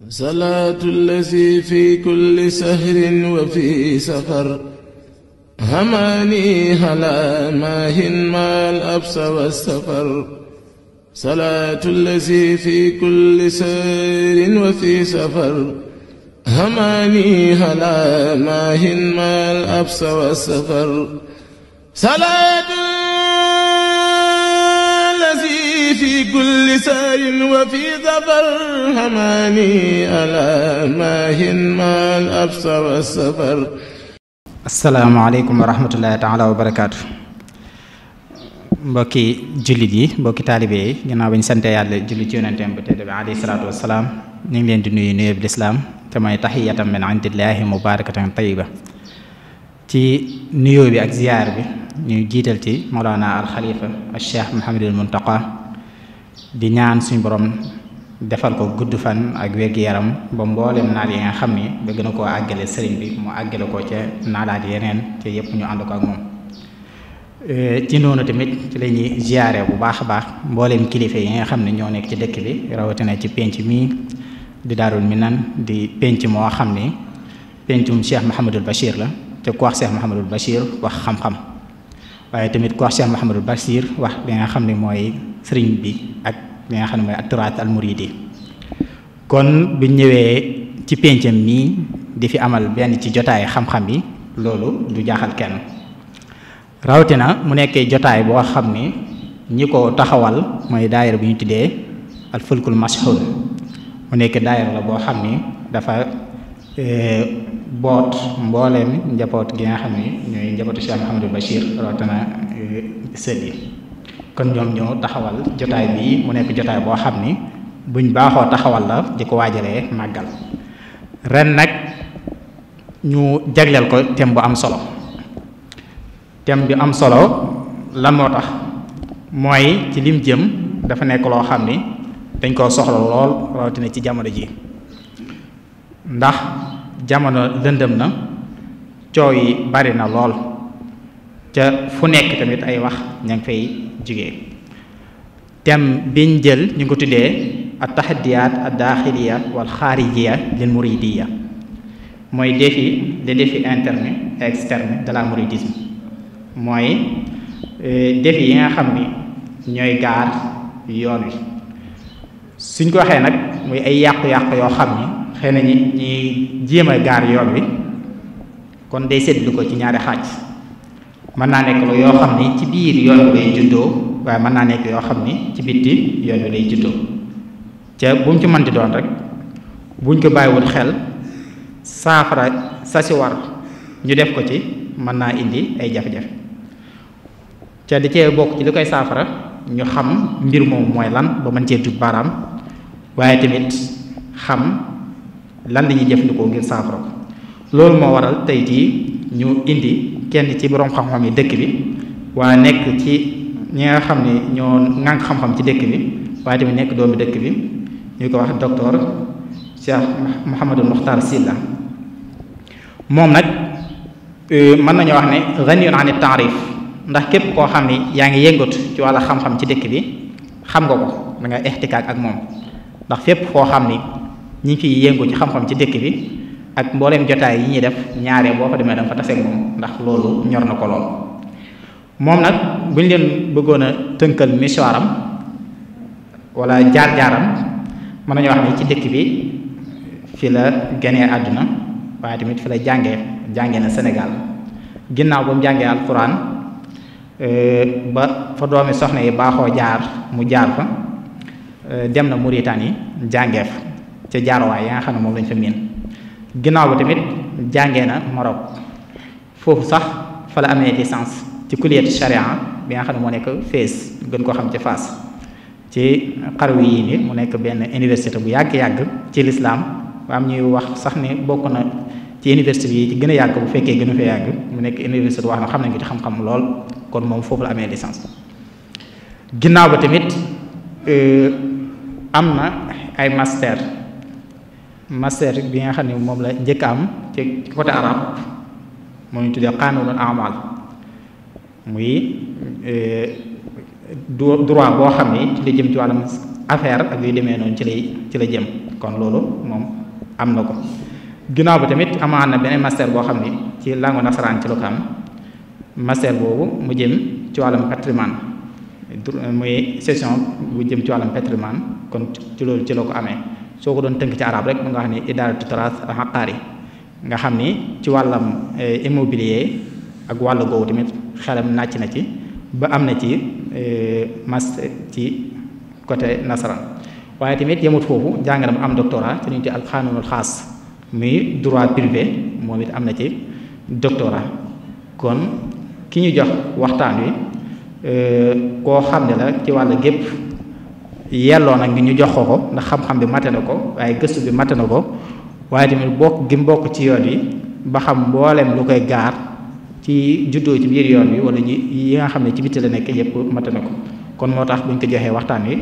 salaatu allazi fi kulli sahrin wa fi safar hamaani ala maahin maal absa wa safar salaatu allazi fi kulli sahrin wa fi safar hamaani ala maahin maal absa wa safar salaatu في كل سار وفي ظفر هماني على ماهن ما الأبص والسفر السلام عليكم ورحمة الله تعالى وبركاته mbokki jullit yi mbokki taalibe yi ginnaaw bi ñu sante yàlla julli ci yonenteem bu tedd bi alayhi salaatu wassalaam ñu ngi leen di nuyu nuyoo bi lislaam te mooy taxiyatan min indillahi mubarakatan tayyiba ci nuyoo bi ak ziyaar bi ñu jiital ci Mawlana al Xalifa al Cheikh Mouhamadul Muntaqa di ñaan suñu borom defal ko gudd fan ak wér-gu-yaram ba mboolem naal yi nga xam ni bëgg na koo àggale sëriñ bi mu àggale ko ca naalaat yeneen te yépp ñu ànd ko ak moom ci noonu tamit ci la ñuy ziyaare bu baax a baax mboolem kilifa yi nga xam ne ñoo nekk ci dëkk bi rawatina ci penc mii di Daarul Minan di penc moo xam ni pencum Cheikh Mouhamadul Bachir la te ku wax Cheikh Mouhamadul Bachir wax xam-xam waaye tamit ku wax Cheikh Mouhamadul Bachir wax li nga xam ne mooy sëriñ bi ak li nga xam ne mooy at-turaat al-muridi kon bu ñëwee ci pencam mii di fi amal benn ci jotaay xam-xam yi loolu du jaaxal kenn rawatina mu nekkee jotaay boo xam ni ñi ko taxawal mooy daayira bu ñu tuddee al-fulkul mashhun mu nekk daayira la boo xam ni dafa boot mbooleem njaboot gi nga xam ni ñooy njabootu Cheikh Mouhamadul Bachir rawatina sët yi kon ñoom ñoo taxawal jotaay bii mu nekk jotaay boo xam ni buñ baaxoo taxawal la di ko waajalee màggal ren nag ñu jagleel ko thème bu am solo thème bi am solo lan moo tax mooy ci lim jëm dafa nekk loo xam ni dañ koo soxla lool rawatina ci jamono ji ndax jamono lëndëm na coow yi bari na lool ca fu nekk tamit ay wax ña ngi fay jugee thème biñ jël ñu ngi ko tuddee at tahaddiyat ad daxiliya wal xaarijiya lil muridiya mooy les défis internes et externes de la mouridisme mooy défis yi nga xam ni ñooy gaar yoon wi suñ ko waxee nag muy ay yàqu-yàqu yoo xam ni xëy na ñi jéem a gaar yoon wi kon day seetlu ko ci ñaari xaaj mën naa nekk lu yoo xam ni ci biir yoon wi lay juddoo waaye mën naa nekk yoo xam ni ci bitti yoon wi lay juddoo ca bu mu ci mënti doon rek buñ ko bàyyiwul xel saafara sa si war ñu def ko ci mën naa indi ay jafe-jafe ca di cee bokk ci li koy saafara ñu xam mbir moom mooy lan ba mën cee dut baaraam waaye tamit xam lan la ñuy jëfandikoo ngir saafara ko loolu moo waral tey jii ñu indi kenn ci boroom xam-xam yi dëkk bi waaye nekk ci ñi nga xam ne ñoo ŋànk xam-xam ci dëkk bi waaye tamit nekk doomi dëkk bi ñu ko wax docteur Cheikh Mouhamadul Muxtaar Silla moom nag mën nañoo wax ne ghaniyun an taarif ndax képp koo xam ni yaa ngi yëngatu ci wàlla xam-xam ci dëkk bi xam nga ko da nga ixtikaak ak moom ndax fépp koo xam ni ñi ngi fiy yëngu ci xam-xam ci dëkk bi ak mbooleem jotaay yi ñuy def ñaaree boo fa demee da nga fa taseeg moom ndax loolu ñor na ko lool moom nag buñ leen bëggoon a tënkal misuwaaram wala jaar-jaaram mën nañu wax ni ci dëkk bi fi la ganee àdduna waaye tamit fi la jàngee na Sénégal ginnaaw ba mu jàngee alquran ba fa doomi soxna yi baaxoo jaar mu jaar fa dem na Mauritanie jàngee fa ca jaaruwaay yi nga xam ne moom lañ fa miin ginnaaw ba tamit jàngee na Maroc foofu sax fa la amee licence ci kulliyatu sharia bi nga xam ne moo nekk Fès gën koo xam ci Fass ci xarwi yi ni mu nekk benn université bu yàgg-yàgg ci l'islam ba am ñuy wax sax ni bokk na ci université yi ci gën a yàgg bu fekkee gënu fee yàgg mu nekk université bu wax na xam nañ ko ci xam-xam lool kon moom foofu la amee licence ginnaaw ba tamit am na ay master bi nga xam ne moom la njëkk am ci côté arabe moo ñu tuddee qanunul amal muy droit boo xam ne ci li jëm ci wàllum affaire ak yu demee noonu ci la jëm kon loolu moom am na ko. ginnaaw bi tamit amaan na beneen master boo xam ni ci langue nasaraan ci lu ko am master boobu mu jëm ci wàllum patrimoine muy session bu jëm ci wàllum patrimoine kon ci loolu ci la ko amee soo ko doon tënk ci arab rek mu nga xam ni idaaratu turaas al-haqaari nga xam ni ci wàllam immobilier ak wàllu googu tamit xelam nàcc na ci ba am na ci master ci côté nasaraan waaye tamit yemut foofu jàng na mu am doctorat ci lu ñu tuddee al-qaanuunul xaas muy droit privé moom it am na ci doctorat kon ki ñu jox waxtaan wi koo xam ne la ci wàll gépp yelloo nag ngi ñu jox ko ndax xam-xam bi mate na ko waaye gëstu bi mate na ko waaye tamit bokk gi mbokk ci yoon wi ba xam mboolem lu koy gaar ci juddoo ci biir yoon wi wala yi nga xam ne ci bitti la nekk yépp mate na ko kon moo tax buñ ko joxee waxtaan wi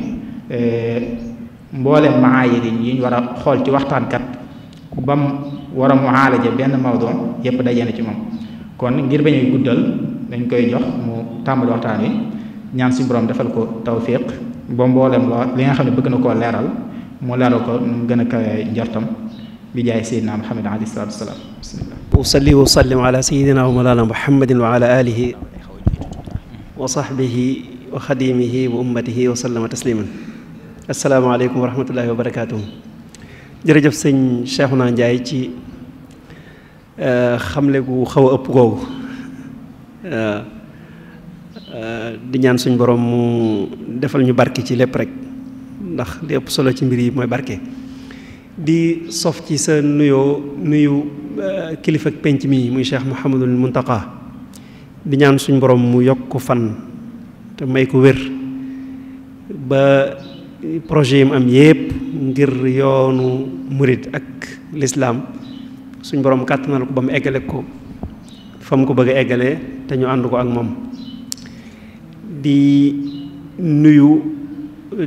mboolem maayir yi ñu war a xool ci waxtaankat ba mu war a muaalaja benn mawdu yépp daje na ci moom kon ngir bañuy guddal dañ koy jox mu tàmbali waxtaan wi ñaan suñu borom defal ko tawfiq ba mboolem li nga xam ne bëgg na koo leeral mu leeral ko nu gën a kawee njortam bi jaay sayyidina Muhammad alayhi salaatu wasalaam bismillah usalli wa sallim ala sayyidina wa mawlana Muhammadin wa ala alihi wa sahbihi wa xadimihi wa ummatihi wa sallama tasliman asalaamaaleykum wa rahmatullahi wa barakatuh jërëjëf sëñ Cheikhouna Ndiaye ci xamle gu xaw a ëpp googu di ñaan suñ borom mu defal ñu barke ci lépp rek ndax li ëpp solo ci mbir yi mooy barke di sof ci sa nuyu kilifa ak penc mi muy Cheikh Mouhamadul Muntaqa di ñaan suñ borom mu yokk ko fan te may ko wér ba projet yi mu am yépp ngir yoonu murid ak lislaam suñ borom kàttanal ko ba mu eggale ko fa mu ko bëgg a eggalee te ñu ànd ko ak moom di nuyu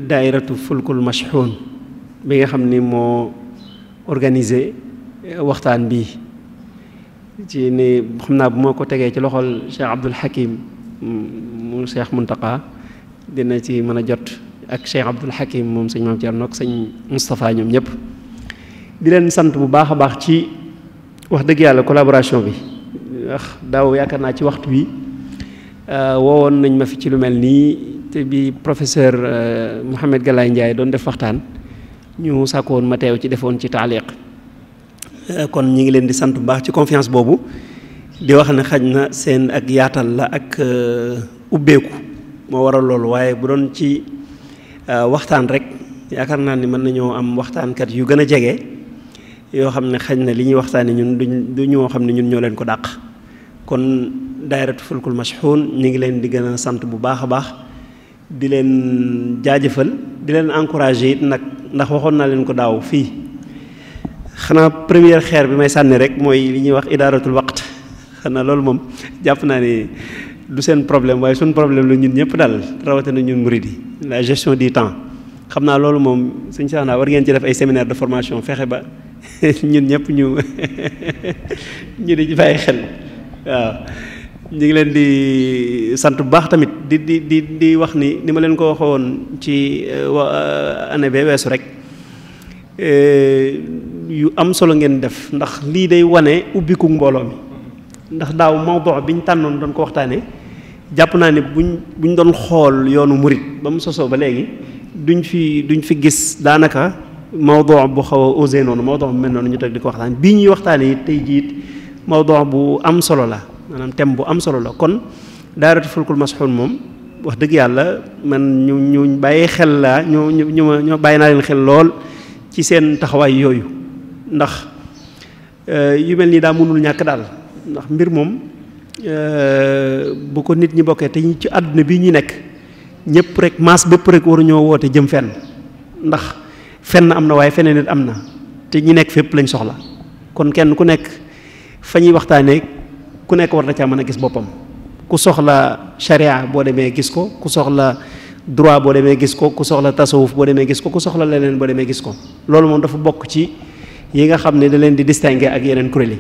daairatu fulkul mashxuun bi nga xam ni moo organisé waxtaan bi ci ni xam naa bu moo ko tegee ci loxol Cheikh Abdul Hakim mu Cheikh Muntaqa dina ci mën a jot ak Cheikh Abdul Hakim moom sëñ Maam Thierno ak sëñ Moustapha ñoom ñëpp di leen sant bu baax a baax ci wax dëgg yàlla collaboration bi wax daaw yaakaar naa ci waxtu wi woowoon nañ ma fi ci lu mel nii te bi professeur Mouhamed Galaye Ndiaye doon def waxtaan ñu sàkkoon ma teew ci defoon ci taaliq kon ñi ngi leen di sant bu baax ci confiance boobu di wax ne xaj na seen ak yaatal la ak ubbeeku moo waral loolu waaye bu doon ci waxtaan rek yaakaar naa ni mën nañoo am waxtaankat yu gën a jege yoo xam ne xaj na li ñuy waxtaane ñun du ñoo xam ne ñun ñoo leen ko dàq kon daayiratu fulkul mashxuun ñu ngi leen di gën a sant bu baax a baax di leen jaajëfal di leen encouragé it nag ndax waxoon naa leen ko daaw fii xanaa première xeer bi may sànni rek mooy li ñuy wax idaaratul waqt xanaa loolu moom jàpp naa ni du seen problème waaye suñ problème la ñun ñëpp daal rawatina ñun murid yi la gestion du temps xam naa loolu moom suñ sax naa war ngeen ci def ay séminaire de formation fexe ba ñun ñëpp ñu di bàyyi xel waaw ñu ngi leen di sant bu baax tamit di wax ni ma leen ko waxoon ci année bee weesu rek yu am solo ngeen def ndax lii day wane ubbiku mbooloo mi ndax daaw mawdu bi ñu tànnoon doon ko waxtaanee jàpp naa ne buñ doon xool yoonu murit ba mu sosoo ba léegi duñ fi gis daanaka mawdu bu xaw a osé noonu mawdu bu mel noonu ñu toog di ko waxtaan bii ñuy waxtaanee it tey jiit mawdu bu am solo la maanaam thème bu am solo la kon daayiratu fulkul mashxuun moom wax dëgg yàlla man ñu bàyyi xel la ñoo bàyyi naa leen xel lool ci seen taxawaay yooyu ndax yu mel nii daa mënul ñàkk daal ndax mbir moom bu ko nit ñi bokkee te ci àdduna bi ñu nekk ñëpp rek maas bépp rek waruñoo woote jëm fenn ndax fenn am na waaye feneen nit am na te ñi nekk fépp lañ soxla kon kenn ku nekk fa ñuy waxtaanee ku nekk war na caa mën a gis boppam ku soxla charia boo demee gis ko ku soxla droit boo demee gis ko ku soxla tasawuf boo demee gis ko ku soxla leneen boo demee gis ko loolu moom dafa bokk ci yi nga xam ne da leen di distinguer ak yeneen kuréel yi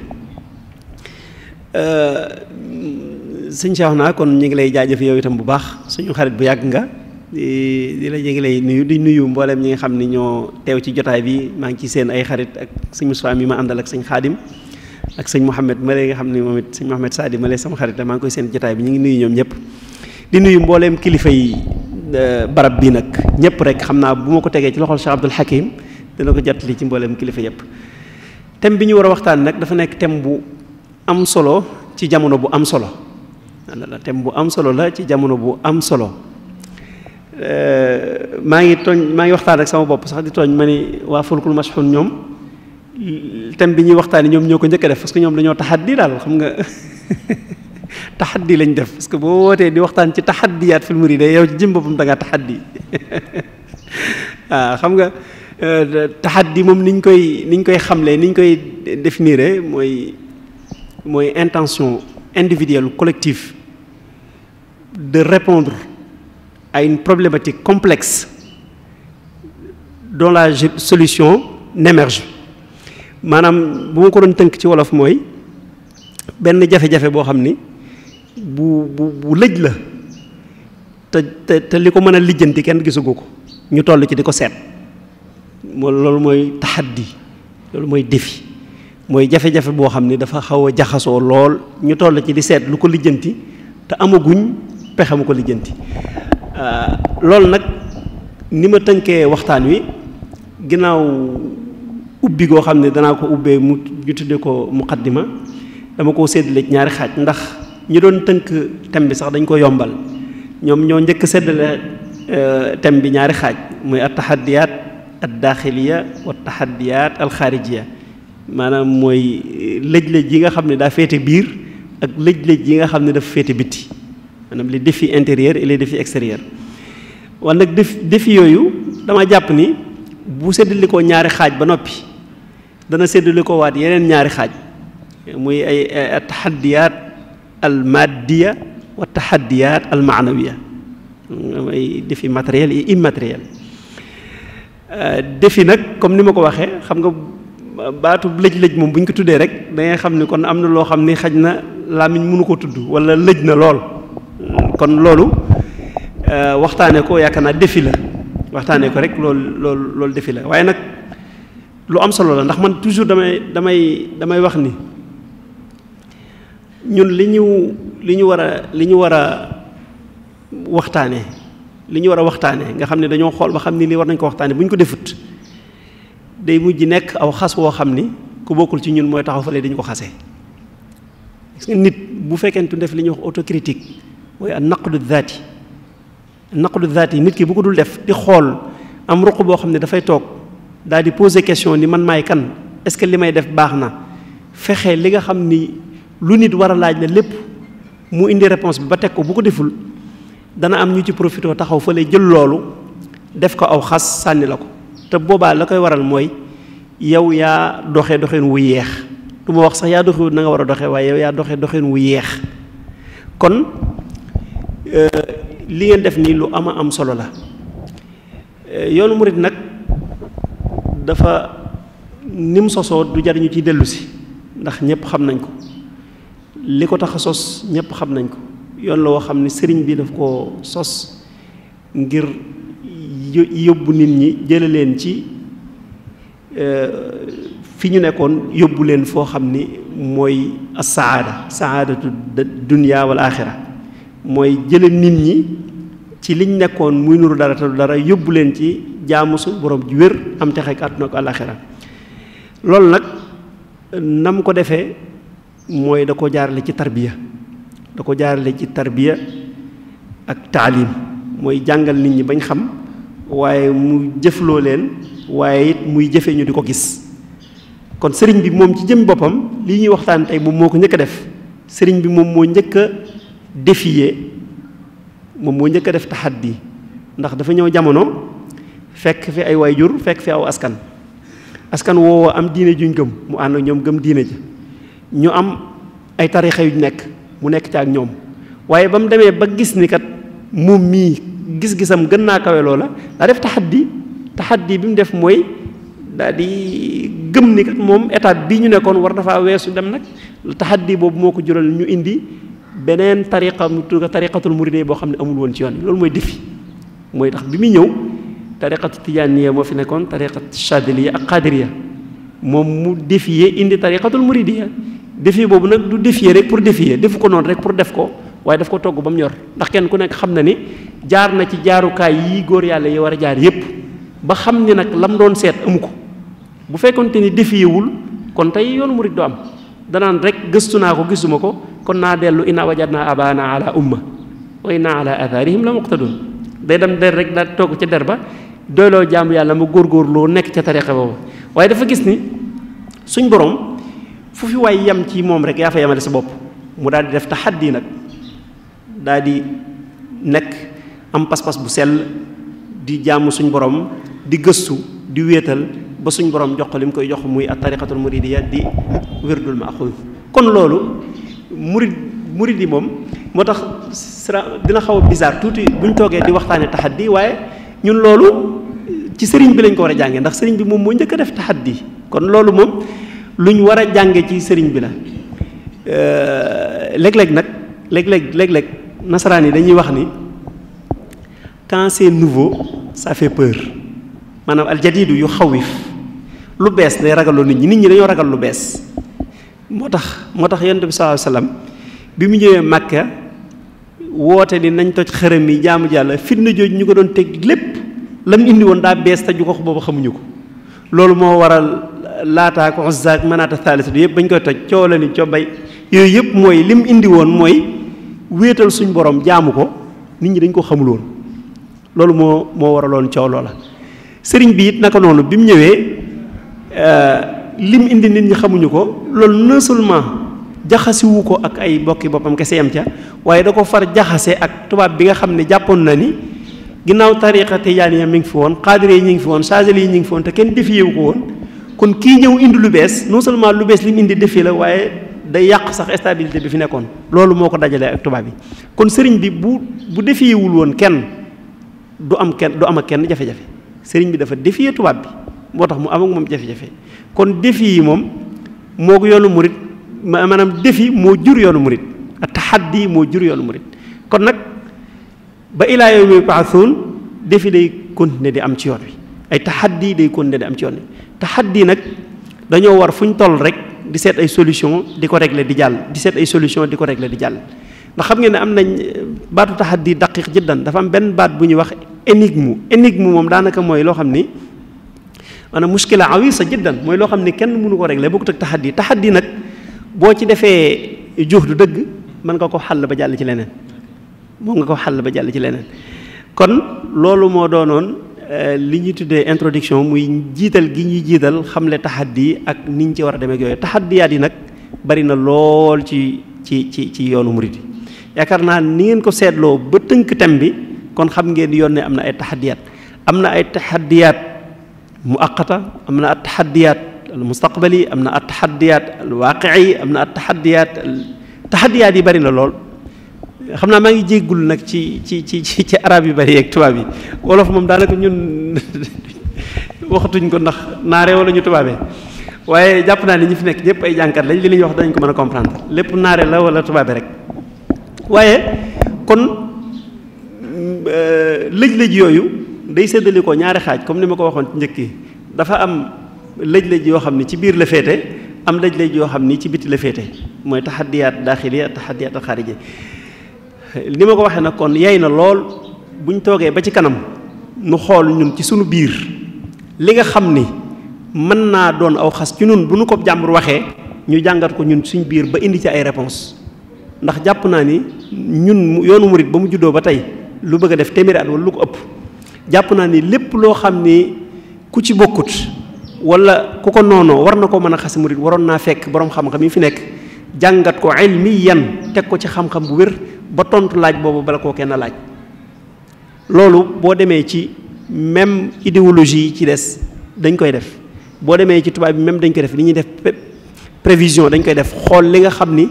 sëñ Cheikhouna kon ñu ngi lay jaajëf yow itam bu baax suñu xarit bu yàgg nga di la ngi lay nuyu di nuyu mboolem ñi nga xam ni ñoo teew ci jotaay bi maa ngi ci seen ay xarit ak sëñ Moussa mi ma àndal ak sëñ Xaadim ak sëñ Mouhamed ma lay nga xam ni moom it sëñ Mouhamed Sadi ma lay sama xarit maa ngi koy seen jotaay bi ñu ngi nuyu ñoom ñëpp di nuyu mbooleem kilifa yi barab bi nag ñëpp rek xam naa bu ma ko tegee ci loxol Cheikh Abdoul Hakim dina ko jottali ci mbooleem kilifa yëpp. thème bi ñu war a waxtaan nag dafa nekk thème bu am solo ci jamono bu am solo la thème bu am solo la ci jamono bu am solo maa ngi waxtaan ak sama bopp sax di tooñ ma ni waa Fulkul Mashhun ñoom thème bi ñuy waxtaanee ñoom ñoo ko njëkk a def parce que ñoom dañoo taxaddi daal xam nga taxaddi lañ def parce que boo wootee di waxtaan ci taxaddiyaat fil murida yow ci jëm boppam da ngaa taxaddi waaw xam nga taxaddi moom niñ koy xamlee niñ koy définir mooy intention individuelle collective de répondre à une problématique complexe dont la solution n'émerge maanaam bu ma ko doon tënk ci wolof mooy benn jafe-jafe boo xam ni bu lëj la te li ko mën a lijjanti kenn gisagu ko ñu toll ci di ko seet loolu mooy taxaddi loolu mooy défi mooy jafe-jafe boo xam ni dafa xaw a jaxasoo lool ñu toll ci di seet lu ko lijjanti te amaguñ pexe mu ko lijjanti loolu nag ni ma tënkee waxtaan wi ginnaaw ubbi goo xam ne danaa ko ubbee ñu tuddee ko muqaddima dama koo séddale ci ñaari xaaj ndax ñi doon tënk thème bi sax dañ ko yombal ñoom ñoo njëkk séddale thème bi ñaari xaaj muy at taxaddiyaat ad daaxiliya wa taxaddiyaat al xaarijiya maanaam mooy lëj-lëj yi nga xam ne daa féete biir ak lëj-lëj yi nga xam ne dafa féete bitti maanaam les défis intérieurs et les défis extérieurs wala nag défi yooyu dama jàpp ni bu séddale ko ñaari xaaj ba noppi dana séddale ko waat yeneen ñaari xaaj muy ay taxaddiyaat al maddiya wa taxaddiyaat al maanawiya ay défi matériel et immatériel défi nag comme ni ma ko waxee xam nga baatu lëj-lëj moom bu ñu ko tuddee rek da ngay xam ni kon am na loo xam ni xaj na làmmiñ mënu ko tudd wala lëj na lool kon loolu waxtaanee ko yaakaar naa défi la waxtaanee ko rek loolu défi la waaye nag lu am solo la ndax man toujours damay wax ni ñun li ñu war a waxtaanee nga xam ne dañoo xool ba xam ni lii war nañ ko waxtaanee bu ñu ko defut day mujj nekk aw xas woo xam ni ku bokkul ci ñun mooy taxaw fale dañu ko xasee nit bu fekkente def li ñuy wax autocritique mooy an naqdu zaati nit ki bu ko dul def di xool am ruq boo xam ne dafay toog daal di poser question ni man maay kan est-ce que li may def baax na fexe li nga xam ni lu nit war a laaj la lépp mu indi réponse bi ba teg ko bu ko deful dana am ñu ci profité taxaw fa lay jël loolu def ko aw xas sànni la ko te boobaa la koy waral mooy yow yaa doxee doxeen wu yeex du ma wax sax yaa doxewut na nga war a doxee waaye yow yaa doxee doxeen wu yeex kon li ngeen def nii lu am solo la yoonu murit nag dafa nim sosoo du jar ñu ciy dellu si ndax ñëpp xam nañ ko li ko tax a sos ñëpp xam nañ ko yoon la woo xam ne sëriñ bi daf ko sos ngir yóbbu nit ñi jële leen ci fi ñu nekkoon yóbbu leen foo xam ni mooy saadatu dunya wal axira mooy jële nit ñi ci liñ nekkoon muy nuru dara te du dara yóbbu leen ci jaamu su borom ju wér am texe ak àdduna ak àlaxira loolu nag nam ko defee mooy da ko jaarale ci tarbiya ak taalim mooy jàngal nit ñi bañ xam waaye mu jëfloo leen waaye it muy jëfe ñu di ko gis kon sëriñ bi moom ci jëm boppam lii ñuy waxtaan tey moom moo ko njëkk a def sëriñ bi moom moo njëkk a défier moom moo njëkk a def taxaddi ndax dafa ñëw jamono fekk fi ay waajur fekk fi aw askan woowa am diine juñ gëm mu ànd ak ñoom gëm diine ji ñu am ay tarixa yu nekk mu nekk ci ak ñoom waaye ba mu demee ba gis ni kat moom mii gis-gisam gën naa kawe loola daa def taxaddi bi mu def mooy daal di gëm ni kat moom étape bii ñu nekkoon war dafaa weesu dem nag taxaddi boobu moo ko jural ñu indi beneen tariqa mu tudd tariqatul muridiyya boo xam ne amul woon ci yoon loolu mooy défi mooy tax bi muy ñëw tariqatu tijaaniya moo fi nekkoon tariqatu chadiliya ak qadiriya moom mu défier indi tariqatul muridiya défier boobu nag du défier rek pour défier defu ko noonu rek pour def ko waaye daf ko togg ba mu ñor ndax kenn ku nekk xam na ni jaar na ci jaarukaay yi góor yàlla yi war a jaar yépp ba xam ni nag lam doon seet amu ko bu fekkonte ni défier wul kon tey yoonu murid du am danaan rek gëstu naa ko gisuma ko kon naa dellu inna wajadna abana ala umma wa inna ala atharihim la muqtadun day dem der rek daal togg ca der ba doyloo jaamu yàlla ma góorgóorloo nekk ca tariqa boobu waaye dafa gis ni suñ borom fu fi waay yem ci moom rek yaa fa yemale sa bopp mu daal di def taxaddi nag daal di nekk am pas-pas bu sell di jaamu suñ borom di gëstu di wéetal ba suñ borom jox ko li mu koy jox muy at tariqatul muridiya di wirdul maxuud kon loolu murid yi moom moo tax dina xaw a bizarre tuuti buñ toogee di waxtaane taxaddi waaye ñun loolu ci sëriñ bi lañ ko war a jànge ndax sëriñ bi moom moo njëkk a def taxaddi kon loolu moom luñ war a jànge ci sëriñ bi la léeg-léeg nag léeg-léeg nasaraan yi dañuy wax ni quand c'est nouveau ça fait peur maanaam aljadidu yu xawif lu bees day ragaloo nit ñi dañoo ragal lu bees moo tax yonent bi sallallahu alayhi wasallam bi mu ñëwee Makka woote ni nañ toj xërëm yi jaamu Yàlla fitna jooju ñu ko doon teg lépp la mu indi woon daa bees te ju ko boobu xamuñu ko loolu moo waral Laata ak Uzza ak Manaata Thaalitha yëpp bañ koy toj coow la ni coobay yooyu yëpp mooy li mu indi woon mooy wéetal suñ borom jaamu ko nit ñi dañ ko xamul woon loolu moo waraloon coow loola sëriñ bi it naka noonu bi mu ñëwee lim indi nit ñi xamuñu ko loolu non seulement jaxasiwu ko ak ay bokki boppam kese yam ca waaye da ko far jaxase ak tubaab bi nga xam ne jàppoon na ni ginnaaw tariqa tijaaniya mi ngi fi woon xaadire yi ñu ngi fi woon saadili yi ñu ngi fi woon te kenn defiyewu ko woon kon kii ñëw indi lu bees non seulement lu bees li mu indi defi la waaye day yàq sax stabilité bi fi nekkoon loolu moo ko dajalee ak tubaab bi kon sëriñ bi bu defiyewul woon kenn du am ak kenn jafe-jafe sëriñ bi dafa defiyee tubaab bi moo tax mu am ak moom jafe-jafe kon défi yi moom moo ko yoonu murit maanaam défi moo jur yoonu murit ak taxaddi moo jur yoonu murit kon nag ba ilaa yawmi yub'athuun défi day continuer di am ci yoon wi ay taxaddi day continuer di am ci yoon wi taxaddi nag dañoo war fu ñu toll rek di seet ay solution di ko régler di jàll di seet ay solution di ko régler di jàll ndax xam ngeen ne am nañ baatu taxaddi daqiq jiddan dafa am benn baat bu ñuy wax énigme moom daanaka mooy loo xam ni maanaam muskila awisa jiddan mooy loo xam ni kenn mënu ko régler bokkut ak taxaddi nag boo ci defee juhdu dëgg mën nga ko xàll ba jàll ci leneen kon loolu moo doonoon li ñuy tuddee introduction muy jiital gi ñuy jiital xamle taxaddi ak niñ ci war a demee ak yooyu taxaddiyaat yi nag bari na lool ci yoonu murid yi yaakaar naa ni ngeen ko seetloo ba tënk thème bi kon xam ngeen yoon ne am na ay taxaddiyaat muaqata am na at taxaddiyaat al mustaqbali am na at taxaddiyaat al waaqii am na at taxaddiyaat yi bari na lool xam naa maa ngi jéggul nag ci arab yi bari yeeg tubaab yi wolof moom daanaka ñun waxatuñ ko ndax naare wala ñu tubaabee waaye jàpp naa ne ñi fi nekk ñëpp ay jànkat lañ li ñuy wax dañ ko mën a comprendre lépp naare la wala tubaabe rek waaye kon lëj-lëj yooyu day séddali ko ñaari xaaj comme ni ma ko waxoon ci njëkk yi dafa am lëj-lëj yoo xam ni ci biir la féete am lëj-lëj yoo xam ni ci biti la féete mooy taxaddiyaat daaxili ak taxaddiyaat xaariji ni ma ko waxee nag kon yey na lool buñ toogee ba ci kanam nu xool ñun ci sunu biir li nga xam ni mën naa doon aw xas ci ñun bu nu ko jàmbur waxee ñu jàngat ko ñun suñ biir ba indi ci ay réponse ndax jàpp naa ni ñun yoonu murit ba mu juddoo ba tey lu bëgg a def téeméeri at wala lu ko ëpp jàpp naa ni lépp loo xam ni ku ci bokkut wala ku ko noonoo war na ko mën a xas murit waroon naa fekk boroom xam-xam yi fi nekk jàngat ko ilmiyan teg ko ci xam-xam bu wér ba tontu laaj boobu bala koo kenn laaj loolu boo demee ci même idéologie yi ci des dañ koy def boo demee ci tubaab bi même dañ koy def li ñuy def prévision dañ koy def xool li nga xam ni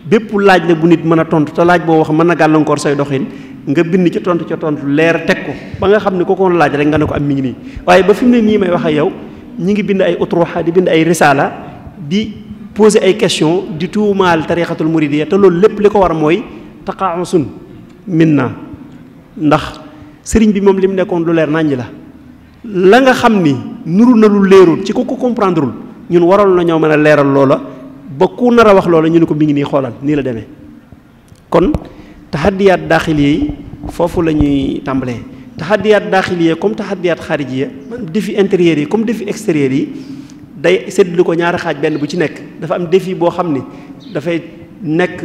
bépp laaj la bu nit mën a tontu te laaj boo wax mën na gàllankoor say doxin nga bind ca tontu leer teg ko ba nga xam ni ko koon laaj rek nga ne ko am mi ngi nii waaye ba fi mu ne nii may wax ak yow ñi ngi bind ay utruha di bind ay risala di poser ay question di tuumaal tariqatul muridiyya te loolu lépp li ko war mooy taqaausun minna ndax sëriñ bi moom li mu nekkoon lu leer naññ la nga xam ni nuru na lu leerul ci ku ko comprendreul ñun waroon na ñoo mën a leeral loola ba ku nar a wax loola ñu ne ko mi ngi nii xoolal nii la demee. kon taxaddiyaat daaxiliya yi foofu la ñuy tàmbalee taxaddiyaat daaxiliya comme taxaddiyaat xaarijiya man défi intérieur yi comme défi extérieur yi day séddlu ko ñaari xaaj benn bu ci nekk dafa am défi boo xam ni dafay nekk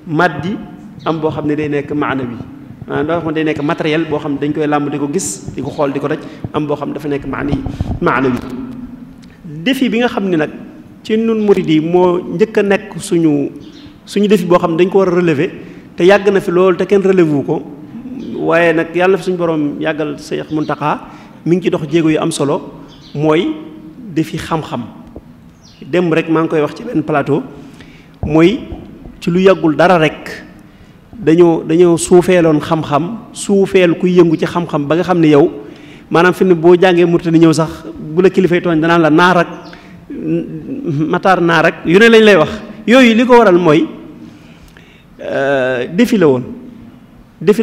maddi am boo xam ne day nekk maanawi maanaam doo xam ne day nekk matériel boo xam ne dañ koy làmb di ko gis di ko xool di ko daj am boo xam ne dafa nekk maanawi défi bi nga xam ne nag ci nun murid yi moo njëkk a nekk suñu défi boo xam ne dañ ko war a relever te yàgg na fi loolu te kenn relevé wu ko waaye nag yàlla na fi suñu borom yàggal Seex Muntaxa mi ngi ci dox jéego yu am solo mooy défi xam-xam dem rek maa ngi koy wax ci benn plateau mooy ci lu yàggul dara rek dañoo suufeeloon xam-xam suufeel kuy yëngu ci xam-xam ba nga xam ne yow maanaam fi ne boo jàngee Mauritanie ñëw sax bu la kilifay tooñ danaan la naar ak mataar naar ak yu ne lañ lay wax yooyu li ko waral mooy défi la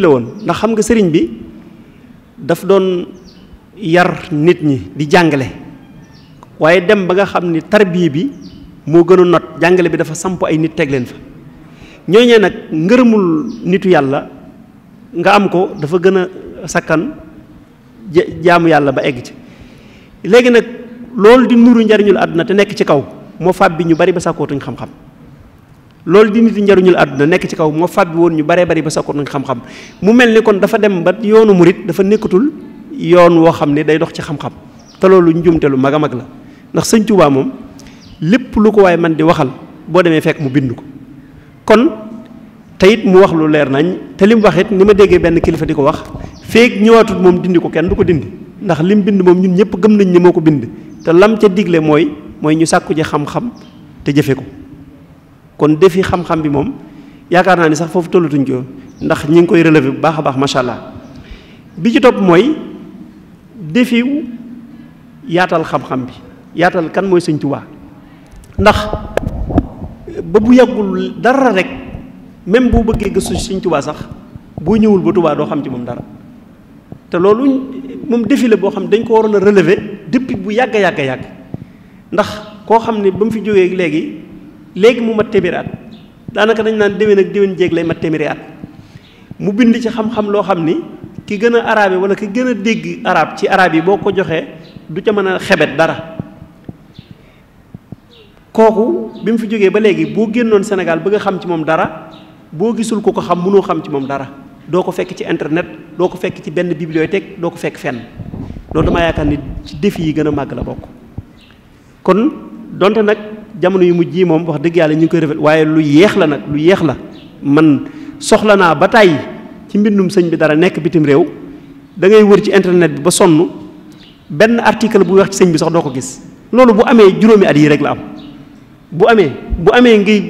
woon ndax xam nga sëriñ bi daf doon yar nit ñi di jàngale waaye dem ba nga xam ni tarbiya bi moo gën a not jàngale bi dafa samp ay nit teg leen fa ñooñee nag ngërëmul nitu yàlla nga am ko dafa gën a sakkan jaamu yàlla ba egg ci léegi nag loolu di nuru njariñul àdduna te nekk ci kaw moo fàbbi ñu bari ba sàkkootuñ xam-xam loolu di nit njariñul àdduna nekk ci kaw moo fàbbi woon ñu baree bari ba sàkkootuñ xam-xam mu mel ni kon dafa dem ba yoonu murit dafa nekkatul yoon woo xam ne day dox ci xam-xam te loolu njumte lu mag a mag la ndax sëñ Tuubaa moom lépp lu ko waaye man di waxal boo demee fekk mu bind ko kon te it mu wax lu leer nañ te li mu wax it ni ma déggee benn kilifa di ko wax feek ñëwaatut moom dindi ko kenn du ko dindi ndax li mu bind moom ñun ñëpp gëm nañ ni moo ko bind te lam ca digle mooy ñu sàkku ji xam-xam te jëfe ko kon defi xam-xam bi moom yaakaar naa ni sax foofu tollatuñ ko ndax ñi ngi koy relever bu baax a baax macha allah bi ci topp mooy defi yaatal xam-xam bi yaatal kan mooy Sëñ Tuubaa ndax ba bu yàggul dara rek même boo bëggee gëstu Sëñ Tuubaa sax boo ñëwul ba Tuubaa doo xam ci moom dara te loolu moom défi la boo xam ne dañ ko waroon a relever depuis bu yàgg ndax koo xam ne ba mu fi jógee léegi mu mat téeméeri at daanaka dañ naan déwén ak déwén jéeg lay mat téeméeri at mu bind ci xam-xam loo xam ni ki gën a arabe wala ki gën a dégg arab ci arab yi boo ko joxee du ca mën a xebet dara kooku bi mu fi jógee ba léegi boo génnoon Sénégal bëgg a xam ci moom dara boo gisul ko xam mënoo xam ci moom dara doo ko fekk ci internet doo ko fekk ci benn bibliothèque doo ko fekk fenn loolu dama yaakaar ni ci défi yi gën a màgg la bokk kon donte nag jamono yu mujj yi moom wax dëgg yàlla ñu ngi koy rafet waaye lu yeex la man soxla naa ba tàyyi ci mbindum sëñ bi dara nekk bitim réew da ngay wër ci internet bi ba sonn benn article bu wax ci sëñ bi sax doo ko gis loolu bu amee juróomi at yi rek la am bu amee ngay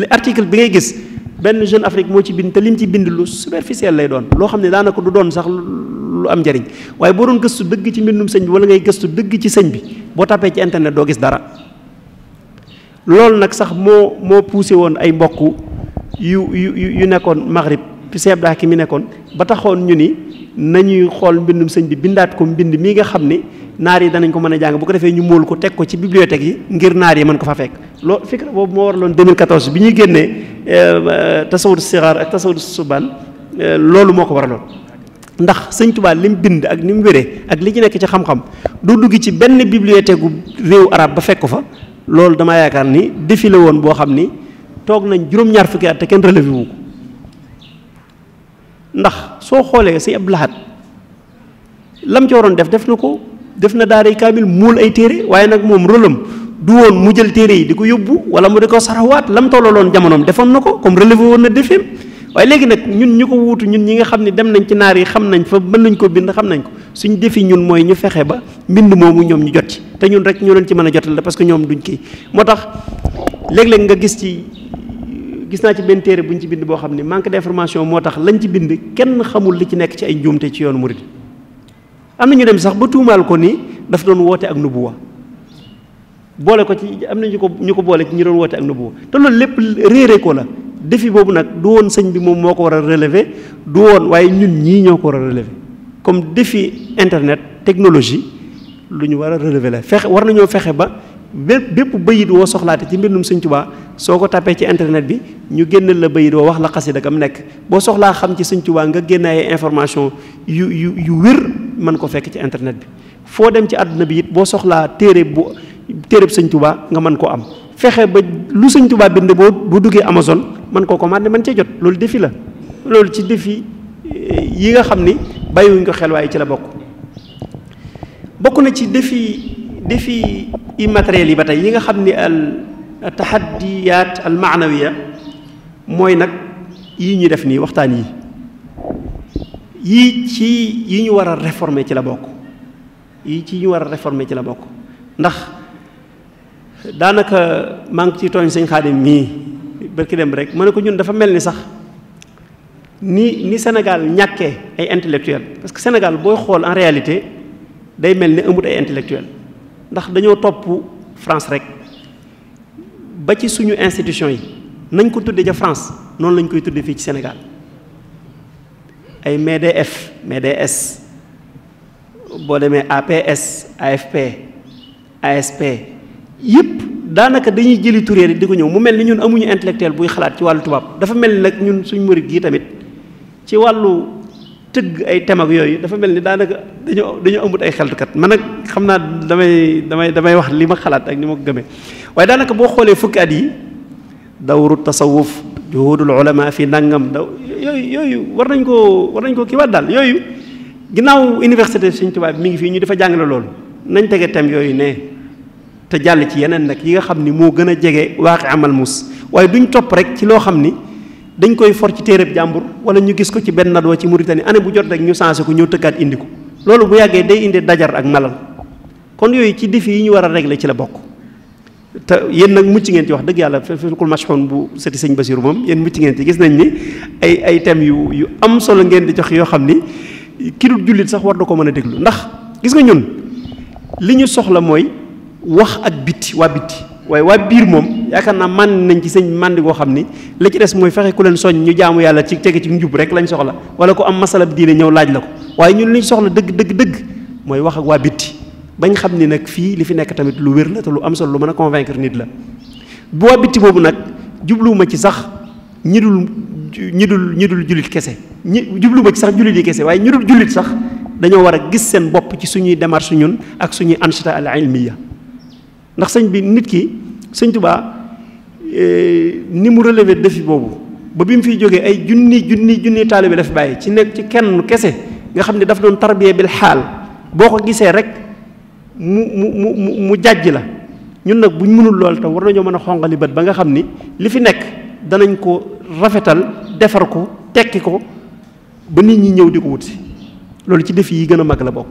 article bi ngay gis benn Jeune Afrique moo ci bind te lim ci bind lu superficiel lay doon loo xam ne daanaka du doon sax lu am njariñ waaye boo doon gëstu dëgg ci mbindum sëñ bi wala ngay gëstu dëgg ci sëñ bi boo tapee ci internet doo gis dara loolu nag sax moo poussé woon ay mbokk yu nekkoon Maghrib fi Sëñ Abdou Hakim mi nekkoon ba taxoon ñu ni nañuy xool mbindum sëñ bi bindaat ko mbind mi nga xam ni naar yi danañ ko mën a jàng bu ko defee ñu móol ko teg ko ci bibliothèque yi ngir naar yi mën ko fa fekk loolu fikra boobu moo waraloon 2014 bi ñuy génnee tasawud sixaar ak tasawud subaan loolu moo ko waraloon ndax Sëñ Tuubaa li mu bind ak ni mu wéree ak li ci nekk ci xam-xam du dugg ci benn bibliothèque gu réew arab ba fekk ko fa loolu damaa yaakaar ni défi la woon boo xam ni toog nañ juróom-ñaar fukki at te kenn relevé wu ko ndax soo xoolee Sëñ Abdou Lahad lam ci waroon def na ko def na daaray kaamil muul ay téere waaye nag moom rôlam du woon mu jël téere yi di ko yóbbu wala mu di ko sarawaat lam tollaloon jamonoom defoon na ko comme relevé woon na défim waaye léegi nag ñun ñu ko wuutu ñun ñi nga xam ne dem nañ ci naar yi xam nañ fa mën nañ ko bind xam nañ ko suñ défi ñun mooy ñu fexe ba mbind moomu ñoom ñu jot ci te ñun rek ñu leen ci mën a jotal parce que ñoom duñ kii moo tax léeg-léeg nga gis naa ci benn téere buñ ci bind boo xam ne manque d'information moo tax lañ ci bind kenn xamul li ci nekk ci ay njuumte ci yoonu murid am na ñu dem sax ba tuumaal ko ni daf doon woote ak nubuwa boole ko ci am na ñu ko boole ci ñi doon woote ak nubuwa te loolu lépp réere ko la défi boobu nag du woon sëñ bi moom moo ko war a relever du woon waaye ñun ñii ñoo ko war a relever comme défi internet technologie lu ñu war a relever la war nañoo fexe ba bépp bayit woo soxlaate ci mbindum Sëñ Tuubaa soo ko tapé ci internet bi ñu génnal la bayit woo wax la xasida kam nekk boo soxlaa xam ci Sëñ Tuubaa nga génne ay information yu wér mën ko fekk ci internet bi foo dem ci àdduna bi it boo soxlaa téereb Sëñ Tuubaa nga mën koo am fexe ba lu Sëñ Tuubaa bind boo duggee Amazon mën koo commandé mën cee jot loolu défi la loolu ci défi yi nga xam ni bàyyiwuñ ko xel waaye ci la bokk na ci défi immatériel yi ba tey yi nga xam ni al tahaddiyaat al maanawiya mooy nag yi ñu def nii waxtaan yi ñu war a réformer ci la bokk ndax daanaka maa ngi ci tooñ sëñ Xaadim mii barki dem rek ma ne ko ñun dafa mel ni sax ni Sénégal ñàkkee ay intellectuel parce que Sénégal booy xool en réalité day mel ni amut ay intellectuel ndax dañoo topp France rek ba ci suñu institution yi nañ ko tuddee ca France noonu lañ koy tuddee fii ci Sénégal ay MEDF MEDS boo demee APS AFP ASP yëpp daanaka dañuy jëli turée di ko ñëw mu mel ni ñun amuñu intellectuel buy xalaat ci wàllu tubaab dafa mel ni nag ñun suñu murit gi tamit ci wàllu tëgg ay thème ak yooyu dafa mel ni daanaka dañoo amut ay xeltukat man nag xam naa damay wax li ma xalaat ak ni ma ko gëmee waaye daanaka boo xoolee fukki at yi dawru tasawuf juhudul ulama fi nangam yooyu war nañ koo kii waat daal yooyu ginnaaw université Sëñ Tuubaa bi mi ngi fii ñu dafa jàngale loolu nañ tege thème yooyu ne te jàll ci yeneen nag yi nga xam ni moo gën a jege waaqi amal mus waaye duñ topp rek ci loo xam ni dañ koy for ci téereb jàmbur wala ñu gis ko ci benn nadwa ci Mauritanie année bu jot rek ñu changé ko ñëw tëggaat indi ko loolu bu yàggee day indi dajar ak malal kon yooyu ci défi yi ñu war a régler ci la bokk te yéen nag mucc ngeen ci wax dëgg yàlla Fulkul Mashhoun bu sëti Sëñ Basiru moom yéen mucc ngeen ci gis nañ ni ay thèmes yu am solo ngeen di jox yoo xam ni ki dul jullit sax war na ko mën a déglu ndax gis nga ñun li ñu soxla mooy wax ak bitti waa bitti waaye waa biir moom yaakaar naa man nañ ci sëñ màndi goo xam ni la ci des mooy fexe ku leen soñ ñu jaamu yàlla ci tege ci njub rek lañ soxla wala ku am masala bi diine ñëw laaj la ko waaye ñun liñ soxla dëgg mooy wax ak waa bitti bañ xam ni nag fii li fi nekk tamit lu wér la te lu am solo lu mën a convaincre nit la bu waa bitti boobu nag jubluwuma ci sax ñi dul jullit kese jubluwuma ci sax jullit yi kese waaye ñi dul jullit sax dañoo war a gis seen bopp ci suñuy démarche ñun ak suñuy anchita al ilmiya ndax sëñ bi nit ki Sëñ Tuubaa ni mu relevé défi boobu ba bi mu fiy jógee ay junni taalibe daf bàyyi ci nekk ci kenn kese nga xam ne daf doon tarbiya bil xaal boo ko gisee rek mu jàjj la ñun nag buñ mënul lool te war nañoo mën a xonqali bët ba nga xam ni li fi nekk danañ ko rafetal defar ko tekki ko ba nit ñi ñëw di ko wut si loolu ci défi yi gën a mag la bokk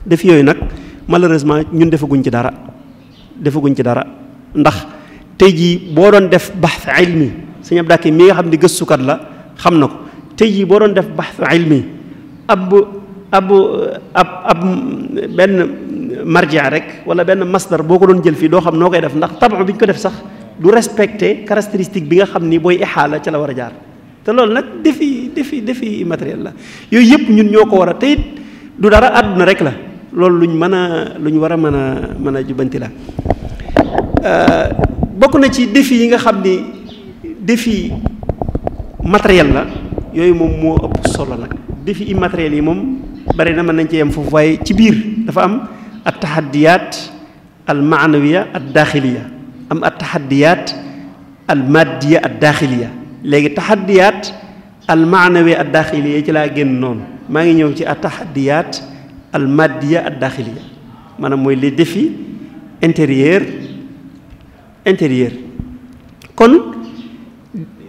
défi yooyu nag malheureusement ñun defaguñ ci dara ndax tey jii boo doon def bahth ilmi sëñ Abdou Hakim mi nga xam ne gëstukat la xam na ko tey jii boo doon def bahth ilmi ab benn marja rek wala benn masdar boo ko doon jël fii doo xam noo koy def ndax tabax bi ñu ko def sax du respecter caractéristique bi nga xam ni booy ixaala ca la war a jaar te loolu nag défi matériel la yooyu yëpp ñun ñoo ko war a te it du dara àdduna rek la loolu lu ñu war a mën a jubanti la bokk na ci défi yi nga xam ni défi matériel la yooyu moom moo ëpp solo nag défi immatériel yi moom bari na mën nañ ci yem foofu waaye ci biir dafa am at tahaddiyaat al maanawiya ad daaxiliya am at tahaddiyaat al maddiya ad daaxiliya léegi tahaddiyaat al maanawiya ad daaxiliya ci laa génn noonu maa ngi ñëw ci at tahaddiyaat al maddiya ad daaxiliya maanaam mooy les défis intérieur kon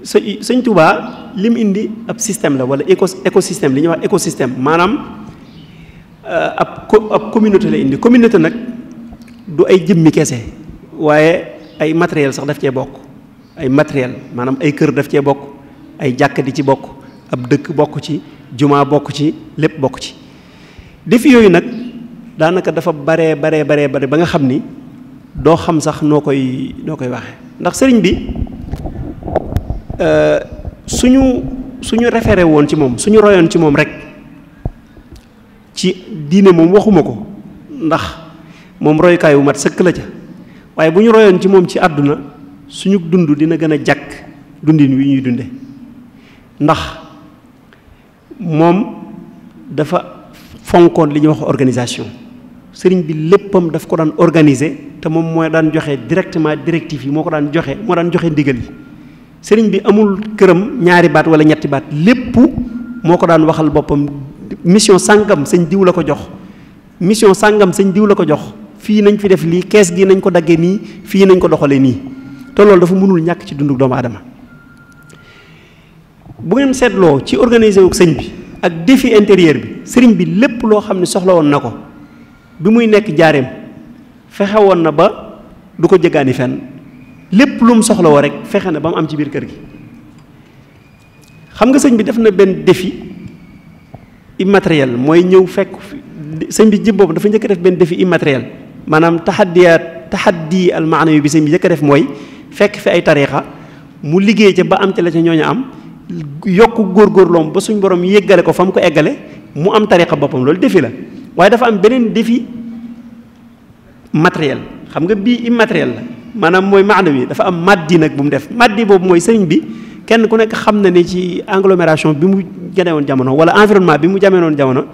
Sëñ Tuubaa li mu indi ab système la wala écosystème li ñuy wax écosystème maanaam ab communauté la indi communauté nag du ay jëmmi kese waaye ay matériel sax daf cee bokk ay matériel maanaam ay kër daf cee bokk ay jàkka di ci bokk ab dëkk bokk ci jumaa bokk ci lépp bokk ci défi yooyu nag daanaka dafa bare ba nga xam ni doo xam sax noo koy waxe ndax sëriñ bi suñu référé woon ci moom suñu royoon ci moom rek ci diine moom waxuma ko ndax moom royukaay wu mat sëkk la ca waaye bu ñu royoon ci moom ci àdduna suñu dund dina gën a jàkk dundin wi ñuy dunde ndax moom dafa fonkoon li ñuy wax organisation sëriñ bi léppam daf ko daan organiser te moom mooy daan joxe directement directive yi moo daan joxe ndigal yi sëriñ bi amul këram ñaari baat wala ñetti baat lépp moo ko daan waxal boppam mission sàngam sëñ diw la ko jox mission sàngam sëñ diw la ko jox fii nañ fi def lii kees gi nañ ko daggee nii fii nañ ko doxalee nii te loolu dafa mënul ñàkk ci dundu doomu aadama bu ngeen seetloo ci organiser wu sëñ bi ak défi intérieur bi sëriñ bi lépp loo xam ne soxla woon na ko bi muy nekk jaareem fexe woon na ba du ko jëggaani fenn lépp lu mu soxla woo rek fexe na ba mu am ci biir kër gi xam nga sëñ bi def na benn défi immatériel mooy ñëw fekk sëñ bi jëm boobu dafa njëkk a def benn défi immatériel maanaam taxaddi al maanawi bi sëñ bi njëkk a def mooy fekk fi ay tariixa mu liggéey ca ba am ca la ca ñooñu am yokk góorgóorloom ba suñ borom yéggale ko fa mu ko eggale mu am tariixa boppam loolu défi la waaye dafa am beneen défi matériel xam nga bii immatériel la maanaam mooy maanawi dafa am maddi nag bu mu def maddi boobu mooy sëriñ bi kenn ku nekk xam na ne ci agglomération bi mu gane woon jamono wala environnement bi mu jamee woon jamono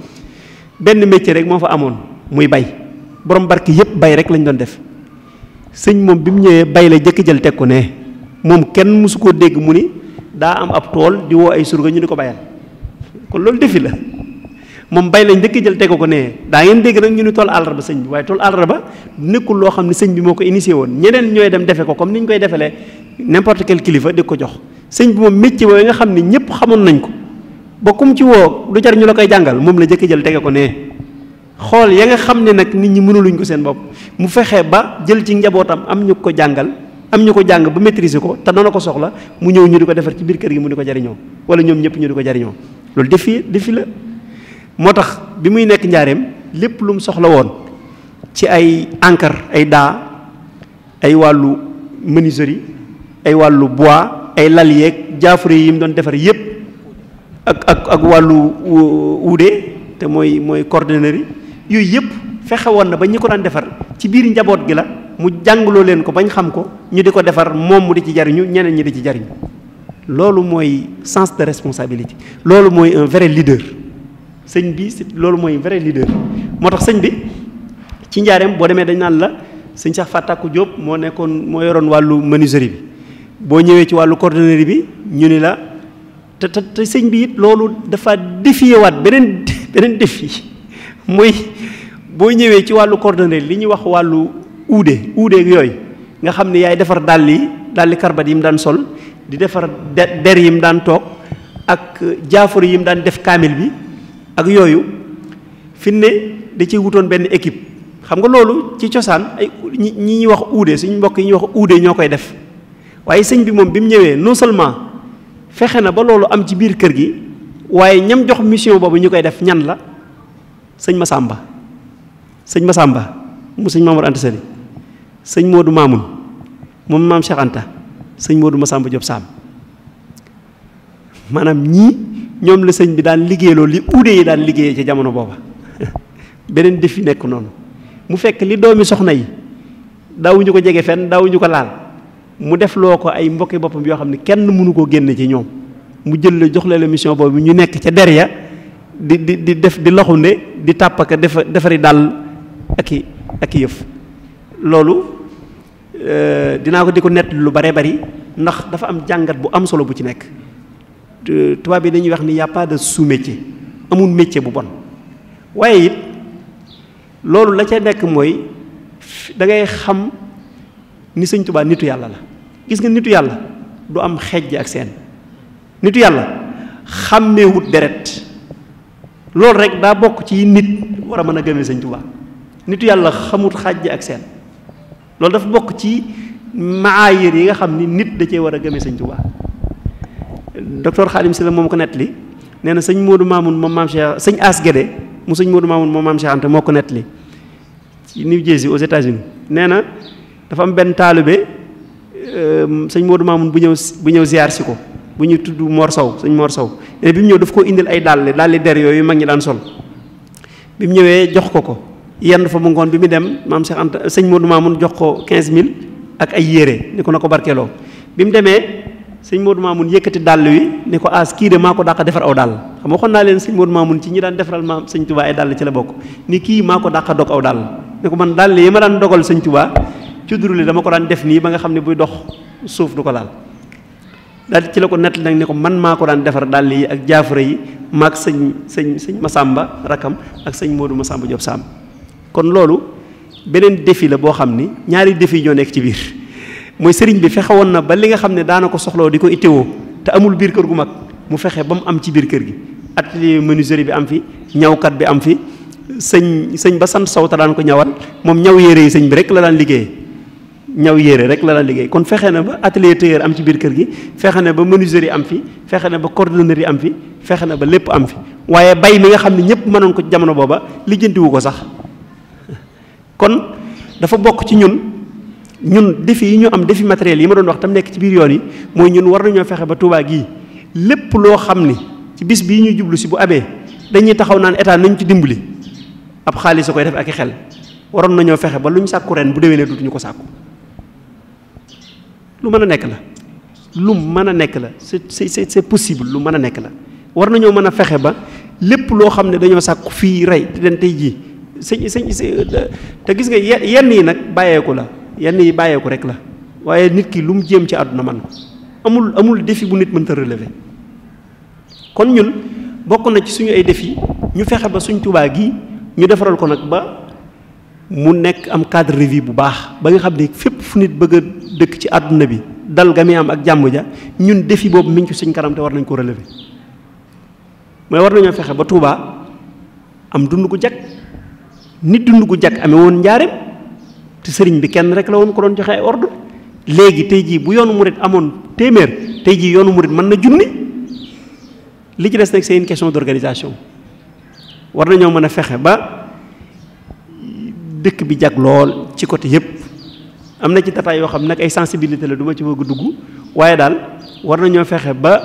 benn métier rek moo fa amoon muy bay borom barke yëpp bay rek lañ doon def sëñ moom bi mu ñëwee bay la jëkk jël teg ko ne moom kenn mësu koo dégg mu ni daa am ab tool di woo ay surga ñu di ko bayal kon loolu defi la moom bay lañ njëkk jël teg ko ne daa ngeen dégg nag ñu ni tool àllarba sëñ bi waaye tool àllarba nekkul loo xam ne sëñ bi moo ko initié woon ñeneen ñooy dem defe ko comme ni ñu koy defalee n'importe quel kilifa di ko jox sëñ bi moom métier boobu nga xam ne ñëpp xamoon nañ ko ba kum ci woo du jar ñu la koy jàngal moom la jëkk jël tege ko ne xool ya nga xam ne nag nit ñi mënuluñ ko seen bopp mu fexe ba jël ci njabootam am ñu ko jàngal am ñu ko jàng ba maîtriser ko te dana ko soxla mu ñëw ñu di ko defar ci biir kër gi mu di ko jariñoo wala ñoom ñëpp ñu di ko jariñoo loolu défi la moo tax bi muy nekk njaareem lépp lu mu soxla woon ci ay encre ay daa ay wàllu menuiserie ay wàllu bois ay lal yeeg jaafure yi mu doon defar yépp ak wàllu uude te mooy cordonnerie yooyu yëpp fexe woon na ba ñi ko daan defar ci biir njaboot gi la mu jàngloo leen ko bañ xam ko ñu di ko defar moom mu di ci jariñu ñeneen ñi di ci jariñu loolu mooy sens de responsabilité loolu mooy un vrai leader sëñ bi loolu mooy vrai leader moo tax sëñ bi ci njaareem boo demee dañ naan la sëñ Cheikh Fatakou Diop moo yoroon wàllu menuiserie bi boo ñëwee ci wàllu cordonnerie bi ñu ni la te sëñ bi it loolu dafa défier waat beneen défi mooy boo ñëwee ci wàllu cordonnerie li ñuy wax wàllu uude yooyu nga xam ne yaay defar dàlli karbat yi mu daan sol di defar der yi mu daan toog ak jaafari yi mu daan def kaamil bi ak yooyu fi ne da ciy wutoon benn équipe xam nga loolu ci cosaan ay ñi ñuy wax uude suñu mbokk yi ñuy wax uude ñoo koy def waaye sëñ bi moom bi mu ñëwee non seulement fexe na ba loolu am ci biir kër gi waaye ñam jox mission boobu ñu koy def ñan la sëñ Masamba mu sëñ Mamour Anta Sali sëñ Modou Mamoun moom maam Cheikh Anta sëñ Modou Masamba Diop Sam maanaam ñii ñoom la sëñ bi daan liggéeyloo li uude yi daan liggéeyee ci jamono booba beneen défi nekk noonu mu fekk li doomi soxna yi daawuñu ko jege fenn daawuñu ko laal mu def loo ko ay mbokki boppam yoo xam ne kenn mënu koo génne ci ñoom mu jël la jox la mission boobu ñu nekk ca der ya di def di loxunde di tàppaka defari dàll ak i yëf loolu dinaa ko di ko nett lu bare bari ndax dafa am jàngat bu am solo bu ci nekk tubaab bi dañuy wax ni y a pas de sous-métier amul métier bu bon waaye it loolu la ca nekk mooy da ngay xam ni sëñ Tuubaa nitu yàlla la gis nga nitu yàlla du am xejj ak seen nitu yàlla xàmmeewut deret loolu rek daa bokk ci nit war a mën a gëmee sëñ Tuubaa nitu yàlla xamut xàjj ak seen loolu dafa bokk ci maayir yi nga xam ni nit da cee war a gëmee sëñ Tuubaa docteur Khadim Sylla moom ko nettali nee na sëñ Modou Mamoun moom maam Cheikh sëñ As Guédé mu sëñ Modou Mamoun moom maam Cheikh Anta moo ko nettali ci New Jersey aux États-Unis nee na dafa am benn taalibe sëñ Modou Mamoun bu ñëw ziar si ko bu ñuy tudd Mor Sow sëñ Mor Sow nee na bi mu ñëw daf koo indil ay dàlli der yooyu mag ñi daan sol bi mu ñëwee jox ko yenn fa mu ngoon bi mu dem maam Cheikh Anta sëñ Modou Mamoun jox ko 15000 ak ay yére ni ko na ko barkeeloo bi mu demee sëñ Modou Mamoun yëkkati dàll wi ni ko kii de maa ko dàq defar aw dàll xam nga waxoon naa leen sëñ Modou Mamoun ci ñi daan defaral maam sëñ Touba ay dàll ci la bokk ni kii maa ko dàq dog aw dàll ni ko man dàll yi ma daan dogal sëñ Touba ci duruli dama ko daan def nii ba nga xam ne buy dox suuf du ko laal daal ci la ko nett nag ni ko man maa ko daan defar dàll yi ak jaafara yi maag sëñ Masamba rakam ak sëñ Modou Masamba Diop Sam kon loolu beneen défi la boo xam ni ñaari défi ñoo nekk ci biir mooy sëriñ bi fexe woon na ba li nga xam ne daana ko soxloo di ko itteewoo te amul biir kër gu mag mu fexe ba mu am ci biir kër gi atelier menuiserie bi am fi ñawkat bi am fi sëñ ba sant Sow te daan ko ñawal moom ñaw yére yi sëñ bi rek la daan liggéey ñaw yére rek la daan liggéey kon fexe na ba atelier tailleur am ci biir kër gi fexe na ba menuiserie am fi fexe na ba cordonnerie am fi fexe na ba lépp am fi waaye bay mi nga xam ne ñëpp mënoon ko ci jamono booba lijjantiwu ko sax kon dafa bokk ci ñun défi yi ñu am défi matériel yi ma doon wax tam nekk ci biir yoon yi mooy ñun war nañoo fexe ba Touba gii lépp loo xam ni ci bis bii ñuy jublu si bu amee dañuy taxaw naan état nañ ci dimbali ab xaalis a koy def ak i xel waroon nañoo fexe ba lu ñu sàkku ren bu déwénee dutuñu ko sàkku lu mën a nekk la lu mën a nekk la c'est possible lu mën a nekk la war nañoo mën a fexe ba lépp loo xam ne dañoo sàkku fii rey te den tey jii te gis nga yenn yi nag bàyyeeku la yenn yi bàyyeeku rek la waaye nit ki lu mu jéem ci àdduna man ko amul défi bu nit mënta relever kon ñun bokk na ci suñu ay défi ñu fexe ba suñ Tuubaa gi ñu defaral ko nag ba mu nekk am cadre de vie bu baax ba nga xam ne fépp fu nit bëgg a dëkk ci àdduna bi dal ga muy am ak jàmm ja ñun défi boobu mi ngi ci suñ kanam te war nañ ko relever mooy war nañoo fexe ba Tuubaa am dund gu jag nit dund gu jag amee woon njaareem te sëriñ bi kenn rek la woon ko doon joxe ay ordre léegi tey jii bu yoonu murit amoon téeméer tey jii yoonu murit mën na junni li ci des nag c'est une question d'organisation war nañoo mën a fexe ba dëkk bi jag lool ci côté yépp am na ci détails yoo xam nag ay sensibilité la du ma ci bëgg dugg waaye daal war nañoo fexe ba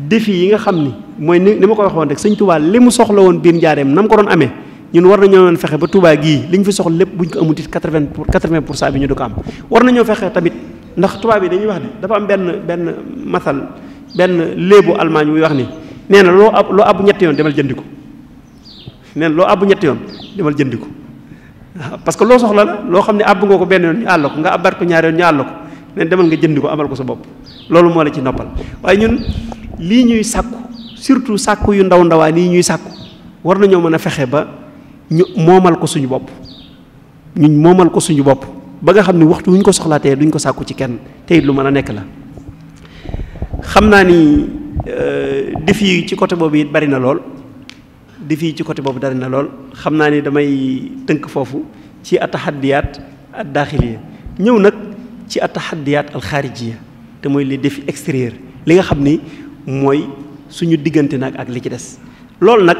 défi yi nga xam ni mooy ni ma ko waxoon rek sëñ Touba li mu soxla woon biir njaareem na mu ko doon amee ñun war nañoo mën fexe ba Touba gii li ñu fi soxla lépp bu ñu ko amutit 80% bi ñu du ko am war nañoo fexe tamit ndax Touba bi dañuy wax ne dafa am benn masal benn léebu Allemagne buy wax ni nee na loo abbu ñetti yoon demal jëndi ko nee na loo abbu ñetti yoon demal jëndi ko waaw parce que loo soxla la loo xam ne abbu nga ko benn yoon ñu àll ko nga abbaat ko ñaari yoon ñu àll ko nee demal nga jëndi ko amal ko sa bopp loolu moo la ci noppal waaye ñun lii ñuy sàkku surtout sàkku yu ndaw ndawaan yi ñuy sàkku war nañoo mën a fexe ba ñu moomal ko suñu bopp ñun moomal ko suñu bopp ba nga xam ne waxtu wu ñu ko soxlaatee duñ ko sàkku ci kenn te it lu mën a nekk la xam naa ni défi yi ci côté boobu it bari na lool défi yi ci côté boobu bari na lool xam naa ni damay tënk foofu ci atahaddiyaat ad daaxiliya ñëw nag ci atahaddiyaat al xaarijiya te mooy les défis extérieurs li nga xam ni mooy suñu diggante nag ak li ci des loolu nag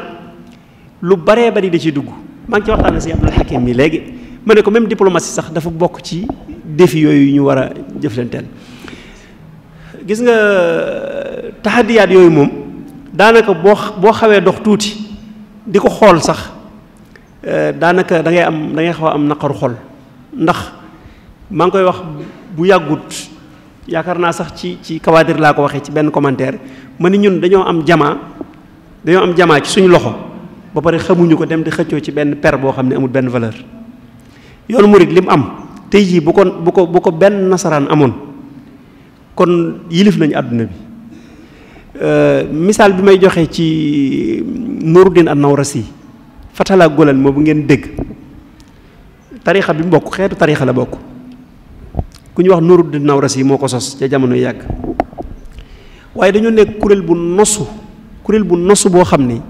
lu baree bari da ciy dugg maa ngi ci waxtaan si Abdul Hakim mi léegi ma ne ko même diplomatie sax dafa bokk ci défi yooyu ñu war a jëflanteel gis nga tahadiyaat yooyu moom daanaka boo xawee dox tuuti di ko xool sax daanaka da ngay xaw a am naqaru xol ndax maa ngi koy wax bu yàggut yaakaar naa sax ci kawaadir laa ko waxee ci benn commentaire ma ni ñun dañoo am jamaa ci suñu loxo ba pare xamuñu ko dem di xëccoo ci benn per boo xam ne amul benn valeur yoonu murid li mu am tey jii bu ko benn nasaraan amoon kon yilif nañu àdduna bi misaal bi may joxe ci Nuruddin an-Nawrasi Fatala Golal moo bu ngeen dégg tarixa bi mu bokk xeetu tarixa la bokk ku ñu wax Nuruddin an-Nawrasi moo ko sos ca jamono yàgg waaye dañoo nekk kuréel bu nosu boo xam ni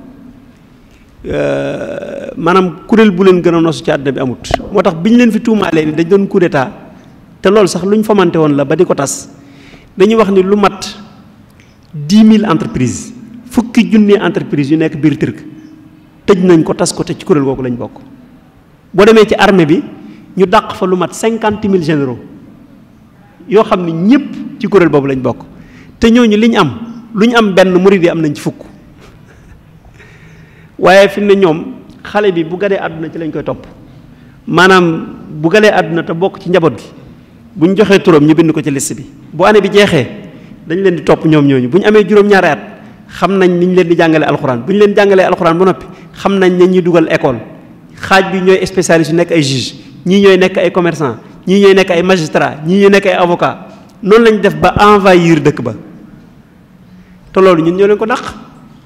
maanaam kuréel bu leen gën a nosu ci àdduna bi amut moo tax bi ñu leen fi tuumaalee ni dañ doon coup d'état te loolu sax lu ñu famante woon la ba di ko tas dañuy wax ni lu mat 10 000 entreprises fukki junni entreprise yu nekk biir Turc tëj nañ ko tas ko te ci kuréel googu lañ bokk boo demee ci armée bi ñu dàq fa lu mat 50 000 généraux yoo xam ni ñëpp ci kuréel boobu lañ bokk te ñooñu li ñu am benn murid yi am nañ ci fukk waaye fi mu ne ñoom xale bi bu ganee àdduna ci lañ koy topp maanaam bu ganee àdduna te bokk ci njaboot gi bu ñu joxee turam ñu bind ko ci liste bi bu année bi jeexee dañ leen di topp ñoom ñooñu bu ñu amee juróom-ñaari at xam nañ ni ñu leen di jàngalee alxuraan bu ñu leen jàngalee alxuraan ba noppi xam nañ ne ñuy dugal école xaaj bi ñooy spécialiste yu nekk ay juge ñii ñooy nekk ay commerçant ñii ñooy nekk ay magistrat ñii ñooy nekk ay avocat noonu lañ def ba envahir dëkk ba te loolu ñun ñoo leen ko dàq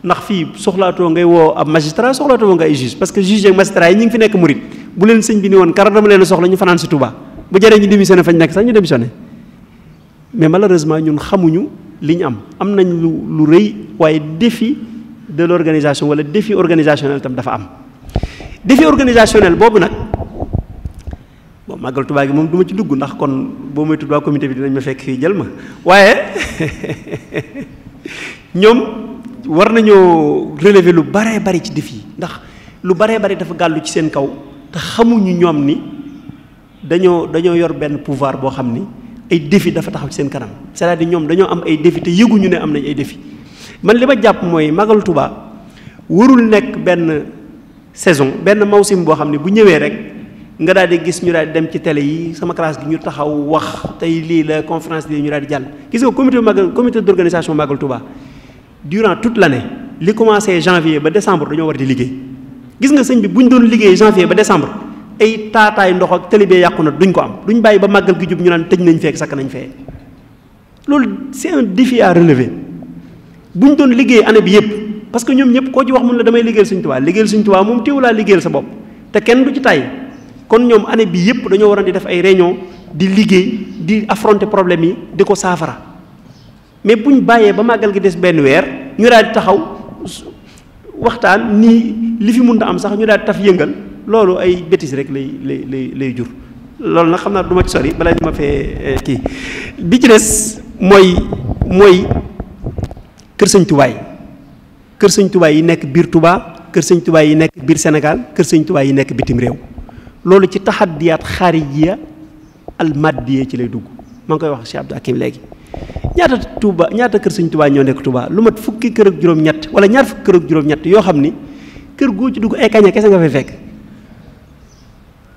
ndax fii soxlaatoo ngay woo ab magistrat soxlaatoo nga ay juge parce que juge ak magistrat yi ñi ngi fi nekk murit bu leen sëñ bi ni woon kara dama leen soxla ñu fanaan si Touba bu jëree ñu démissionné fañ nekk sax ñu démissionné mais malheureusement ñun xamuñu li ñu am nañ lu rëy waaye défi de l'organisation wala défi organisationnel tam dafa am défi organisationnel boobu nag bon màggal Touba gi moom du ma ci dugg ndax kon boo may tudd waa comité bi dinañ ma fekk fii jël ma waaye ñoom war nañoo relever lu baree bari ci défi yi ndax lu baree bari dafa gàllu ci seen kaw te xamuñu ñoom ni dañoo yor benn pouvoir boo xam ni ay défi dafa taxaw ci seen kanam c'est-à-dire ñoom dañoo am ay défi te yëguñu ne am nañ ay défi man li ma jàpp mooy màggal Touba warul nekk benn saison benn mawsim boo xam ne bu ñëwee rek nga daal di gis ñu daal di dem ci télé yi sama classe gi ñu taxaw wax tey lii la conférence lii ñu daal di jàll gis nga comité d'organisation màggal Touba durant toute l'année li commencé janvier ba décembre dañoo war di liggéey gis nga sëñ bi bu ñu doon liggéey janvier ba décembre ay taataay ndox ak talibé yàqu na duñ ko am duñ bàyyi ba màggal gi jub ñu naan tëj nañ fekk sakk nañ fee loolu c'est un défi à relever bu ñu doon liggéey année bi yëpp parce que ñoom ñëpp koo ci wax mun la damay liggéeyal Sëñ Tuubaa moom teewu laa liggéeyal sa bopp te kenn du ci tay kon ñoom année bi yëpp dañoo waroon di def ay réunion di liggéey di affronter problème yi di ko saafara mais buñ bàyyee ba màggal gi des benn weer ñu daal di taxaw waxtaan nii li fi mun a am sax ñu daal di taf yëngal loolu ay bêtises rek lay jur loolu nag xam naa du ma ci sori balaa ñu ma fee kii bi ci des mooy kër Sëñ Tuubaa yi kër Sëñ Tuubaa yi nekk biir Touba kër Sëñ Tuubaa yi nekk biir Sénégal kër Sëñ Tuubaa yi nekk bitim réew loolu ci taxaddiyaat xaarijiya al maddiya ci lay dugg maa ngi koy wax Cheikh Abdou Hakim léegi ñaata kër Sëñ Tuubaa ñoo nekk Touba lu mat fukki kër ak juróom-ñett wala ñaar fukki kër ak juróom-ñett yoo xam ni kër goo ci dugg ay kaña kese nga fay fekk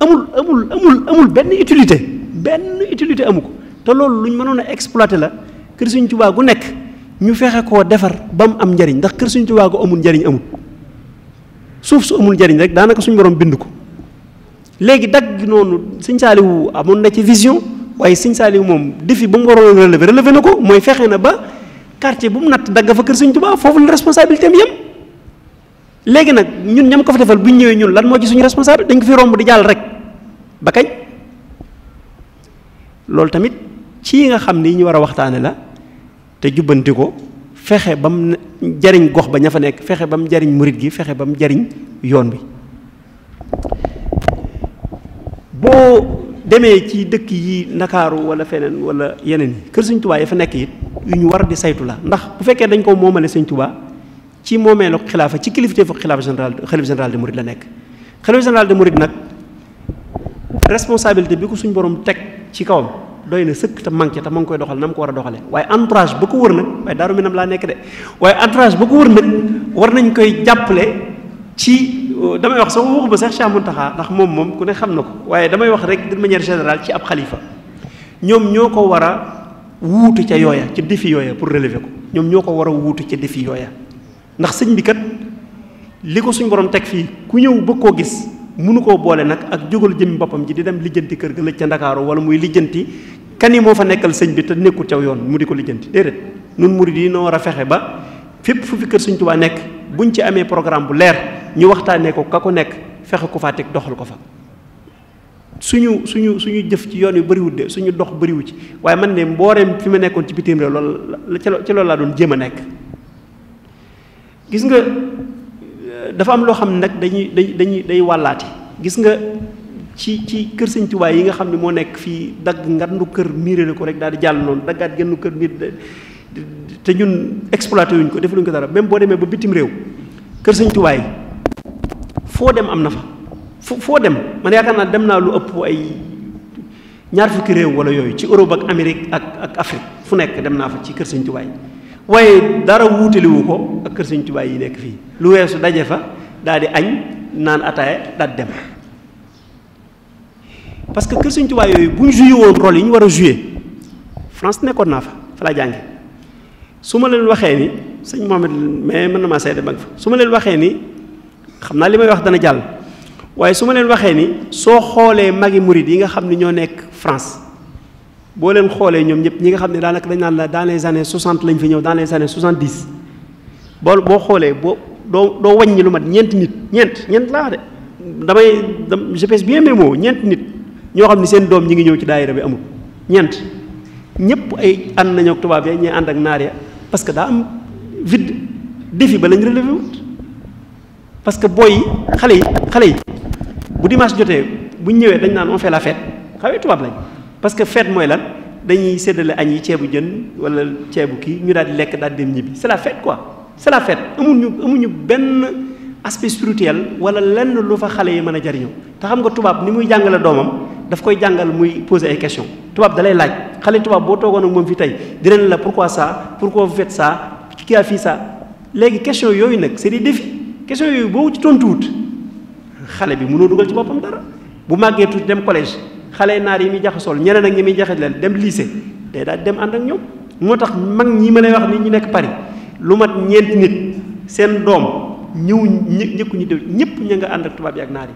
amul benn utilité amu ko te loolu lu ñu mënoon a exploiter la kër Sëñ Tuubaa gu nekk ñu fexe koo defar ba mu am njariñ ndax kër Sëñ Tuubaa gu amul njariñ amul suuf su amul njariñ rek daanaka suñu borom bind ko léegi dagg noonu Sëñ Saaliwu amoon na ci vision waaye Sëñ Saaliwu moom défi ba mu waroon relever na ko mooy fexe na ba quartier bu mu natt dagg fa kër Sëñ Tuubaa foofu la responsabilité am yem léegi nag ñun ñam ko fa defal bu ñu ñëwee ñun lan moo ci suñu responsable dañ ko fi romb di jàll rek ba kañ loolu tamit ci yi nga xam ni ñu war a waxtaane la te jubbanti ko fexe ba mu jariñ gox ba ña fa nekk fexe ba mu jariñ murit gi fexe ba mu jariñ yoon bi boo demee ci dëkk yi Ndakaaru wala feneen wala yeneen yi kër Sëñ Tuubaa ya fa nekk it yu ñu war di saytu la ndax bu fekkee dañ ko moomale Sëñ Tuubaa ci moomeelu xilaafa ci kilifteefu xilaafa général de murit la nekk xalifa général de murit nag responsabilité bi ko suñ borom teg ci kawam doy na sëkk te manqué te ma ngi koy doxal na mu ko war a doxalee waaye entourage ba ko wër nag waaye Daaru Minam laa nekk de waaye entourage ba ko wër nag war nañ koy jàppale ci damay wax sax waxu ba sax Cheikh Mountakha ndax moom ku ne xam na ko waaye damay wax rek d'une manière générale ci ab xalifa ñoom ñoo ko war a wuutu ca yooya ci défi yooya pour relever ko ñoom ñoo ko war a wuutu ca défi yooya ndax sëñ bi kat li ko suñ borom teg fii ku ñëw bëgg koo gis mënu koo boole nag ak jógal jëmmi boppam ji di dem lijjanti kër ga lëj ca Ndakaaru wala muy lijjanti kan yi moo fa nekkal sëñ bi te nekkul caw yoon mu di ko lijjanti déedéet nun murid yi noo war a fexe ba fépp fu fi kër Sëñ Tuubaa nekk buñ ci amee programme bu leer ñu waxtaanee ko ka ko nekk fexe ko faa teg doxal ko fa suñu jëf ci yoon yu bëriwul de suñu dox bëriwu ci waaye man ne mbooreem fi ma nekkoon ci bitim réew loolu ci loolu laa doon jéem a nekk gis nga dafa am loo xam ne nag day wàllaati gis nga ci kër Sëñ Tuubaa yi nga xam ne moo nekk fii dagg ngandu kër miiré la ko rek daal di jàll noonu daggaat gennu kër miir te ñun exploité wuñ ko defaluñ ko dara même boo demee ba bitim réew kër Sëñ Tuubaa yi foo dem am na fa foo dem man yaakaar naa dem naa lu ëpp ay ñaar fukki réew wala yooyu ci Europe ak Amérique ak Afrique fu nekk dem naa fa ci kër Sëñ Tuubaa yi waaye dara wuutaliwu ko ak kër Sëñ Tuubaa yi nekk fii lu weesu daje fa daal di añ naan ataaya daal dem parce que kër Sëñ Tuubaa yooyu bu ñu joué woon rôle yi ñu war a joué France nekkoon naa fa laa jànge su ma leen waxee ni sëñ Mohamed mais mën na maa seede mag fa su ma leen waxee ni xam naa li may wax dana jàll waaye su ma leen waxee ni soo xoolee magi murid yi nga xam ne ñoo nekk France boo leen xoolee ñoom ñëpp ñi nga xam ne daanaka dañ naan la dans les années 60 lañ fi ñëw dans les années 70 boo xoolee doo wàññi lu mat ñeent laa de je pèse bien mes mots ñeent nit ñoo xam ne seen doom ñi ngi ñëw ci daayira bi amul ñëpp ay ànd nañoo ak tubaab ya ñee ànd ak naar ya parce que daa am vide défi ba lañ relevé wut parce que booy yi xale yi bu dimanche jotee bu ñu ñëwee dañ naan on fait la fête xawee tubaab lañ parce que fête mooy lan dañuy séddale añ yi ceebu jën wala ceebu kii ñu daal di lekk daal di dem ñibbi c'est la fête quoi c'est la fête amuñu benn aspect spirituel wala lenn lu fa xale yi mën a jariñoo te xam nga tubaab ni muy jàngale doomam daf koy jàngal muy poser ay questions tubaab da lay laaj xale tubaab boo toogoon ak moom fi tey dinañ la pourquoi ça pourquoi vous faites ça qui a fait ça léegi question yooyu nag c'est des défis question yooyu boo ci tontuwut xale bi mënoo dugal ci boppam dara bu màggee tuuti dem collège xale naar yi muy jaxasool ñeneen ak ñi muy jaxase leen dem lycée day daal dem ànd ak ñoom moo tax mag ñi ma lay wax ni ñu nekk Paris lu mat ñeenti nit seen doom ñëkku ñu def ñëpp ña nga ànd ak tubaab yi ak naar yi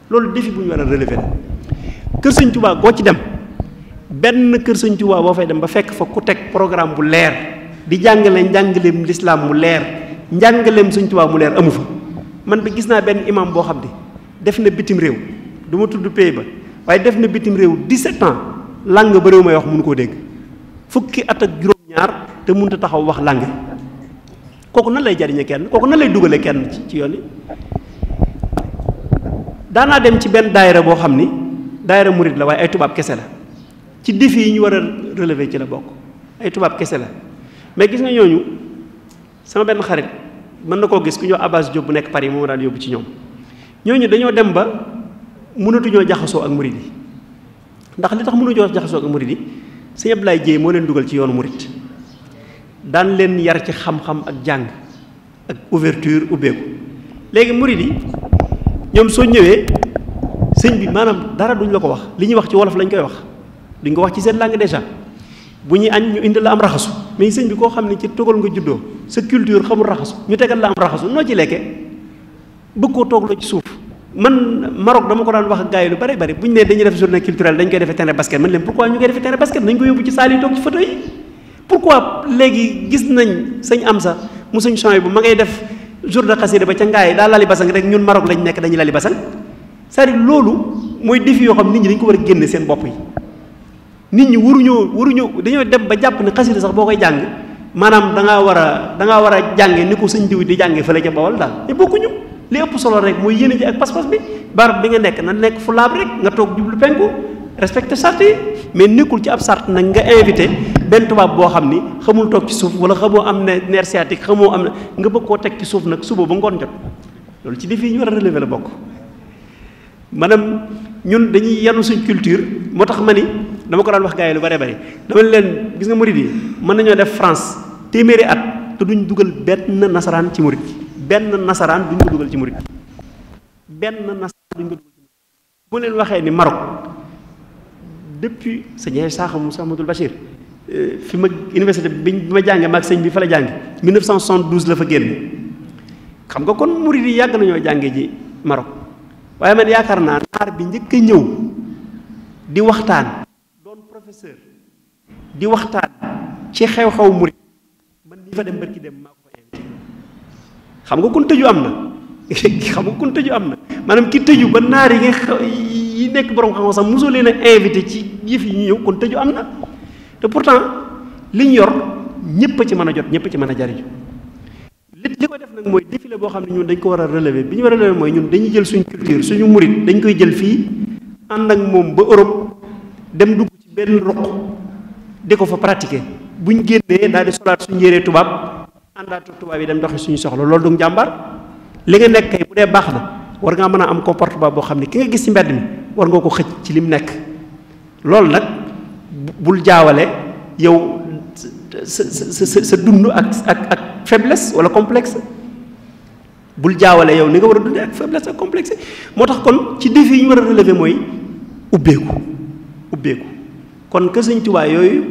loolu défi bu ñu war a relever la kër Sëñ Tuubaa goo ci dem benn kër Sëñ Tuubaa boo fay dem ba fekk fa ku teg programme bu leer di jàngale njàngaleem lislaam mu leer njàngaleem Sëñ Tuubaa mu leer amu fa man ba gis naa benn imam boo xam ne def na bitim réew du ma tudd pays ba waaye def na bitim réew 17 ans langue ba réew may wax mënu koo dégg fukki at ak juróom-ñaar te mënut a taxaw wax langue kooku nan lay jariñe kenn kooku nan lay dugale kenn ci yoon yi daanaa dem ci benn daayira boo xam ni daayira murid la waaye ay tubaab kese la ci défi yi ñu war a relever ci la bokk ay tubaab kese la mais gis nga ñooñu sama benn xarit mën na koo gis ku ñëw Abbas Diop bu nekk Paris moo daan yóbbu ci ñooñu dañoo dem ba mënatuñoo jaxasoo ak murid yi ndax li tax mënuñoo jaxasoo ak murid yi sëñ Abdoulaye Dieye moo leen dugal ci yoonu murid daan leen yar ci xam-xam ak jàng ak ouverture ubbeeku léegi murid yi ñoom soo ñëwee sëñ bi maanaam dara duñ la ko wax li ñuy wax ci wolof lañ koy wax duñ ko wax ci seen langue déjà bu ñuy añ ñu indi la am raxasu mais sëñ bi koo xam ne ci togal nga juddoo sa culture xamul raxasu ñu tegal la am raxasu noo ci lekkee bëgg koo toogloo ci suuf man Maroc dama ko daan wax ak gars yi lu bari bu ñu nee dañuy def journée culturelle dañ koy defee terrain basket man leen pourquoi ñu koy defee terrain basket nañ ko yóbbu ci saal yi toog ci photo yi pourquoi léegi gis nañ sëñ Amsa mu sëñ champs bu ma ngay def jour de xasida ba ca ngaay daa lali basang rek ñun Maroc lañ nekk dañuy lali basang c'est-à-dire loolu mooy défi yoo xam nit ñi dañ ko war a génne seen bopp yi nit ñi waruñoo dañoo dem ba jàpp ne xasida sax boo koy jàng maanaam da ngaa war a jànge ni ko sëñ diw di jànge fële ca Bawol daal mais bokkuñu li ëpp solo rek mooy yéene ji ak pas-pas bi barab bi nga nekk na nekk fu laab rek nga toog jublu penku respecté sart yi mais nekkul ci ab sart nag nga invité benn tubaab boo xam ni xamul toog ci suuf wala xamoo am ne nerf sciatique xamoo am na nga bëgg koo teg ci suuf nag suba ba ngoon jot loolu ci défi yi ñu war a relever la bokk maanaam ñun dañuy yanu suñ culture moo tax ma ni dama ko daan wax gars yi lu bari dama leen gis nga murid yi mën nañoo def France téeméeri at te duñ dugal benn nasaraan ci murid benn nasaraan duñ ko dugal ci murid bu leen waxee ni Maroc depuis sëñ Sakho Moussa Amadou Bachir fi ma université bi ma jàngee maag sëñ bi fa la jànge 1972 la fa génn xam nga kon murid yi yàgg nañoo jànge ji Maroc waaye man yaakaar naa naar bi njëkk a ñëw di waxtaan doon professeur di waxtaan ci xew-xew murid man ni fa dem barki dem maa ko fa invité xam nga kun tëju am na maanaam ki tëju ba naar yi nga yi nekk borom xam-xam sax mosoo leen a invité ci yëf yi ñu ñëw kon tëju am na te pourtant li ñu yor ñëpp a ci mën a jot ñëpp a ci mën a jariñu li ko def nag mooy défilé boo xam ne ñun dañ ko war a relever bi ñu war a relever mooy ñun dañuy jël suñu culture suñu murit dañ koy jël fii ànd ak moom ba Europe dem dugg ci benn roq di ko fa pratiquer buñ génnee daal di solaat suñu yéree tubaab àndaatu tubaab yi dem doxi suñu soxla loolu du njàmbaar li nga nekk kay bu dee baax na war ngaa mën a am comportement boo xam ne ki nga gis ci mbedd mi war nga ko xëcc ci lim nekk loolu nag bul jaawale yow sa dund ak faiblesse wala complexe bul jaawale yow ni nga war a dundee ak faiblesse ak complexe. moo tax kon ci défi yi ñu war a relever mooy ubbeeku kon kër Sëñ Tuubaa yooyu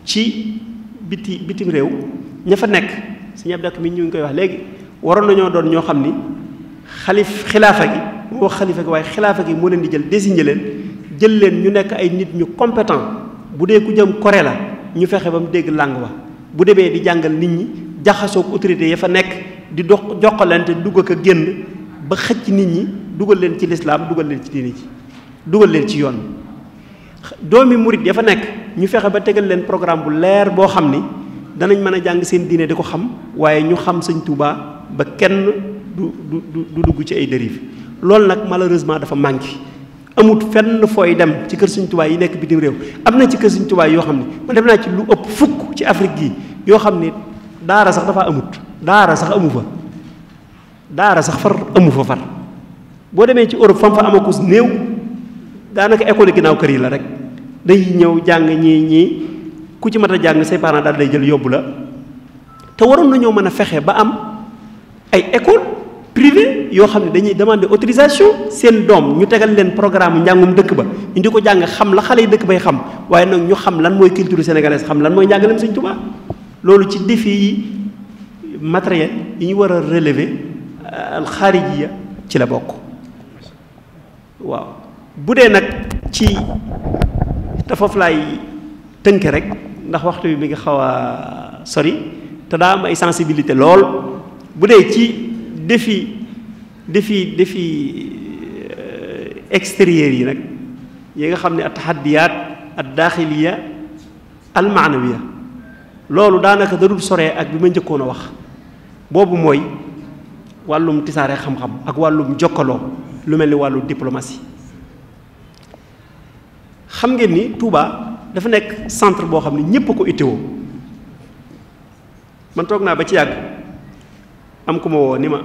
ci bitim réew ña fa nekk Sëñ Abdou mi ñu ngi koy wax léegi waroon nañoo doon ñoo xam ni xilaafa gi moo wax xalifa gi waaye xilaafa gi moo leen di jël désigné leen jël leen ñu nekk ay nit ñu compétent bu dee ku jëm Corée la ñu fexe ba mu dégg langue wa bu demee di jàngal nit ñi jaxasoog autorité ya fa nekk di dox joxalante dugg ak a génn ba xëcc nit ñi dugal leen ci lislaam dugal leen ci diine ji dugal leen ci yoon doomi murit ya fa nekk ñu fexe ba tegal leen programme bu leer boo xam ni danañ mën a jàng seen diine di ko xam waaye ñu xam Sëñ Tuubaa ba kenn du dugg ci ay dérive loolu nag malheureusement dafa manqué amut fenn fooy dem ci kër Sëñ Tuubaa yi nekk bitim réew am na ci kër Sëñ Tuubaa yoo xam ne man def naa ci lu ëpp fukk ci Afrique gi yoo xam ne daara sax dafa amut daara sax amu fa daara sax far amu fa far boo demee ci Europe fam fa amakus néew daanaka école ginnaaw kër yi la rek day ñëw jàng ñii ku ci mat a jàng say parents daal day jël yóbbu la te waroon nañoo mën a fexe ba am ay école privée yoo xam ne dañuy demander autorisation seen doom ñu tegal leen programme njàngum dëkk ba ñu di ko jàng xam la xale yi dëkk bay xam waaye nag ñu xam lan mooy culture sénégalaise xam lan mooy njàngaleem Sëñ Tuubaa loolu ci défi yi matériel yi ñu war a relever alxaarijiya ci la bokk waaw bu dee nag ci te foofu laay tënke rek ndax waxtu bi mi ngi xaw a sori te daa am ay sensibilité lool bu dee ci défi extérieur yi nag yi nga xam ne at taxaddiyaat ad daaxiliya al maanawiya loolu daanaka darul soree ak bi ma njëkkoon a wax boobu mooy wàllum tisaare xam-xam ak wàllum jokkaloo lu mel ni wàllu diplomatie xam ngeen ni Touba dafa nekk centre boo xam ne ñépp a ko itteewoo man toog naa ba ci yàgg am ku ma woo ni ma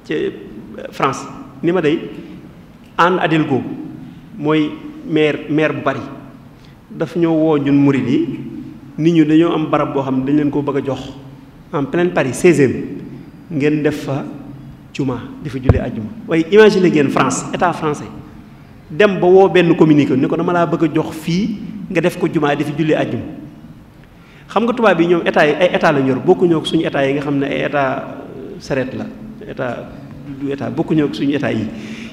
ci France ni ma day Anne Hidalgo mooy maire bu Paris daf ñoo woo ñun murid yi nit ñu dañoo am barab boo xam ne dañ leen ko bëgg a jox en plein Paris 16e ngeen def fa juma di fa jullee àjjuma waaye imagine ngeen France état français dem ba woo benn communiqué ni ko dama laa bëgg a jox fii nga def ko juma di fi jullee àjjuma xam nga tubaab yi ñoom état yi ay état la ñor bokkuñoo ak suñu état yi nga xam ne ay état saret la état du état bokkuñoo ak suñu état yi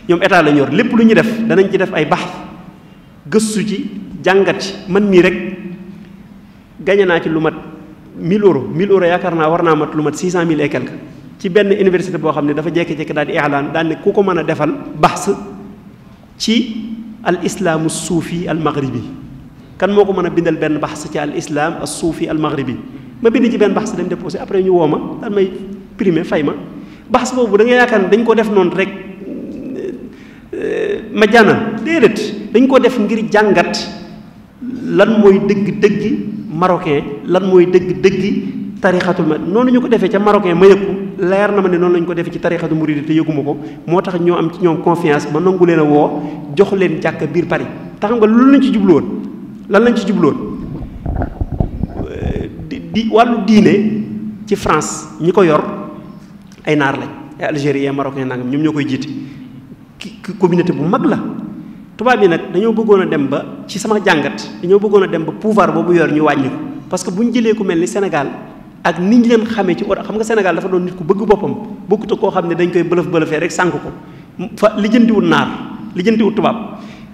ñoom état la ñor lépp lu ñu def danañ ci def ay baax gëstu ci jàngat ci man mii rek gañe naa ci lu mat 1000 euros 1000 euros yaakaar naa war naa mat lu mat 600 000 et quelque ci benn université boo xam ne dafa jekki-jekki daal di i'laan daal ne ku ko mën a defal bahs ci al islaamu suufi al maghribi kan moo ko mën a bindal benn bahs ci al islam al suufi al maghribi ma bind ci benn bahs dem déposé après ñu woo ma daal may primé fay ma bahs boobu da nga yaakaar ne dañ ko def noonu rek ma jànnan déedéet dañ ko def ngir jàngat lan mooy dëgg-dëggi marocain lan mooy dëgg-dëggi tarixatul ma noonu ñu ko defee ca marocain ma yëg ko leer na ma ne noonu lañu ko defee ci tarixatu murid te yëguma ko moo tax ñoo am ci ñoom confiance ma nangu leen a woo jox leen jàkk biir Paris tax nga loolu lañ ci jubluwoon lan lañ ci jubluwoon di wàllu diine ci France ñi ko yor ay naar lañ ay algérien marocain nangam ñoom ñoo koy jiite communauté bu mag la tubaab yi nag dañoo bëggoon a dem ba ci sama jàngat dañoo bëggoon a dem ba pouvoir boobu yor ñu wàññi ko parce que bu ñu jëlee ku mel ni Sénégal ak ni ñu leen xamee ci xam nga Sénégal dafa doon nit ku bëgg boppam bokkut ak koo xam ne dañ koy bëlëf-bëlëfee rek sànk ko fa lijjantiwul naar lijjantiwul tubaab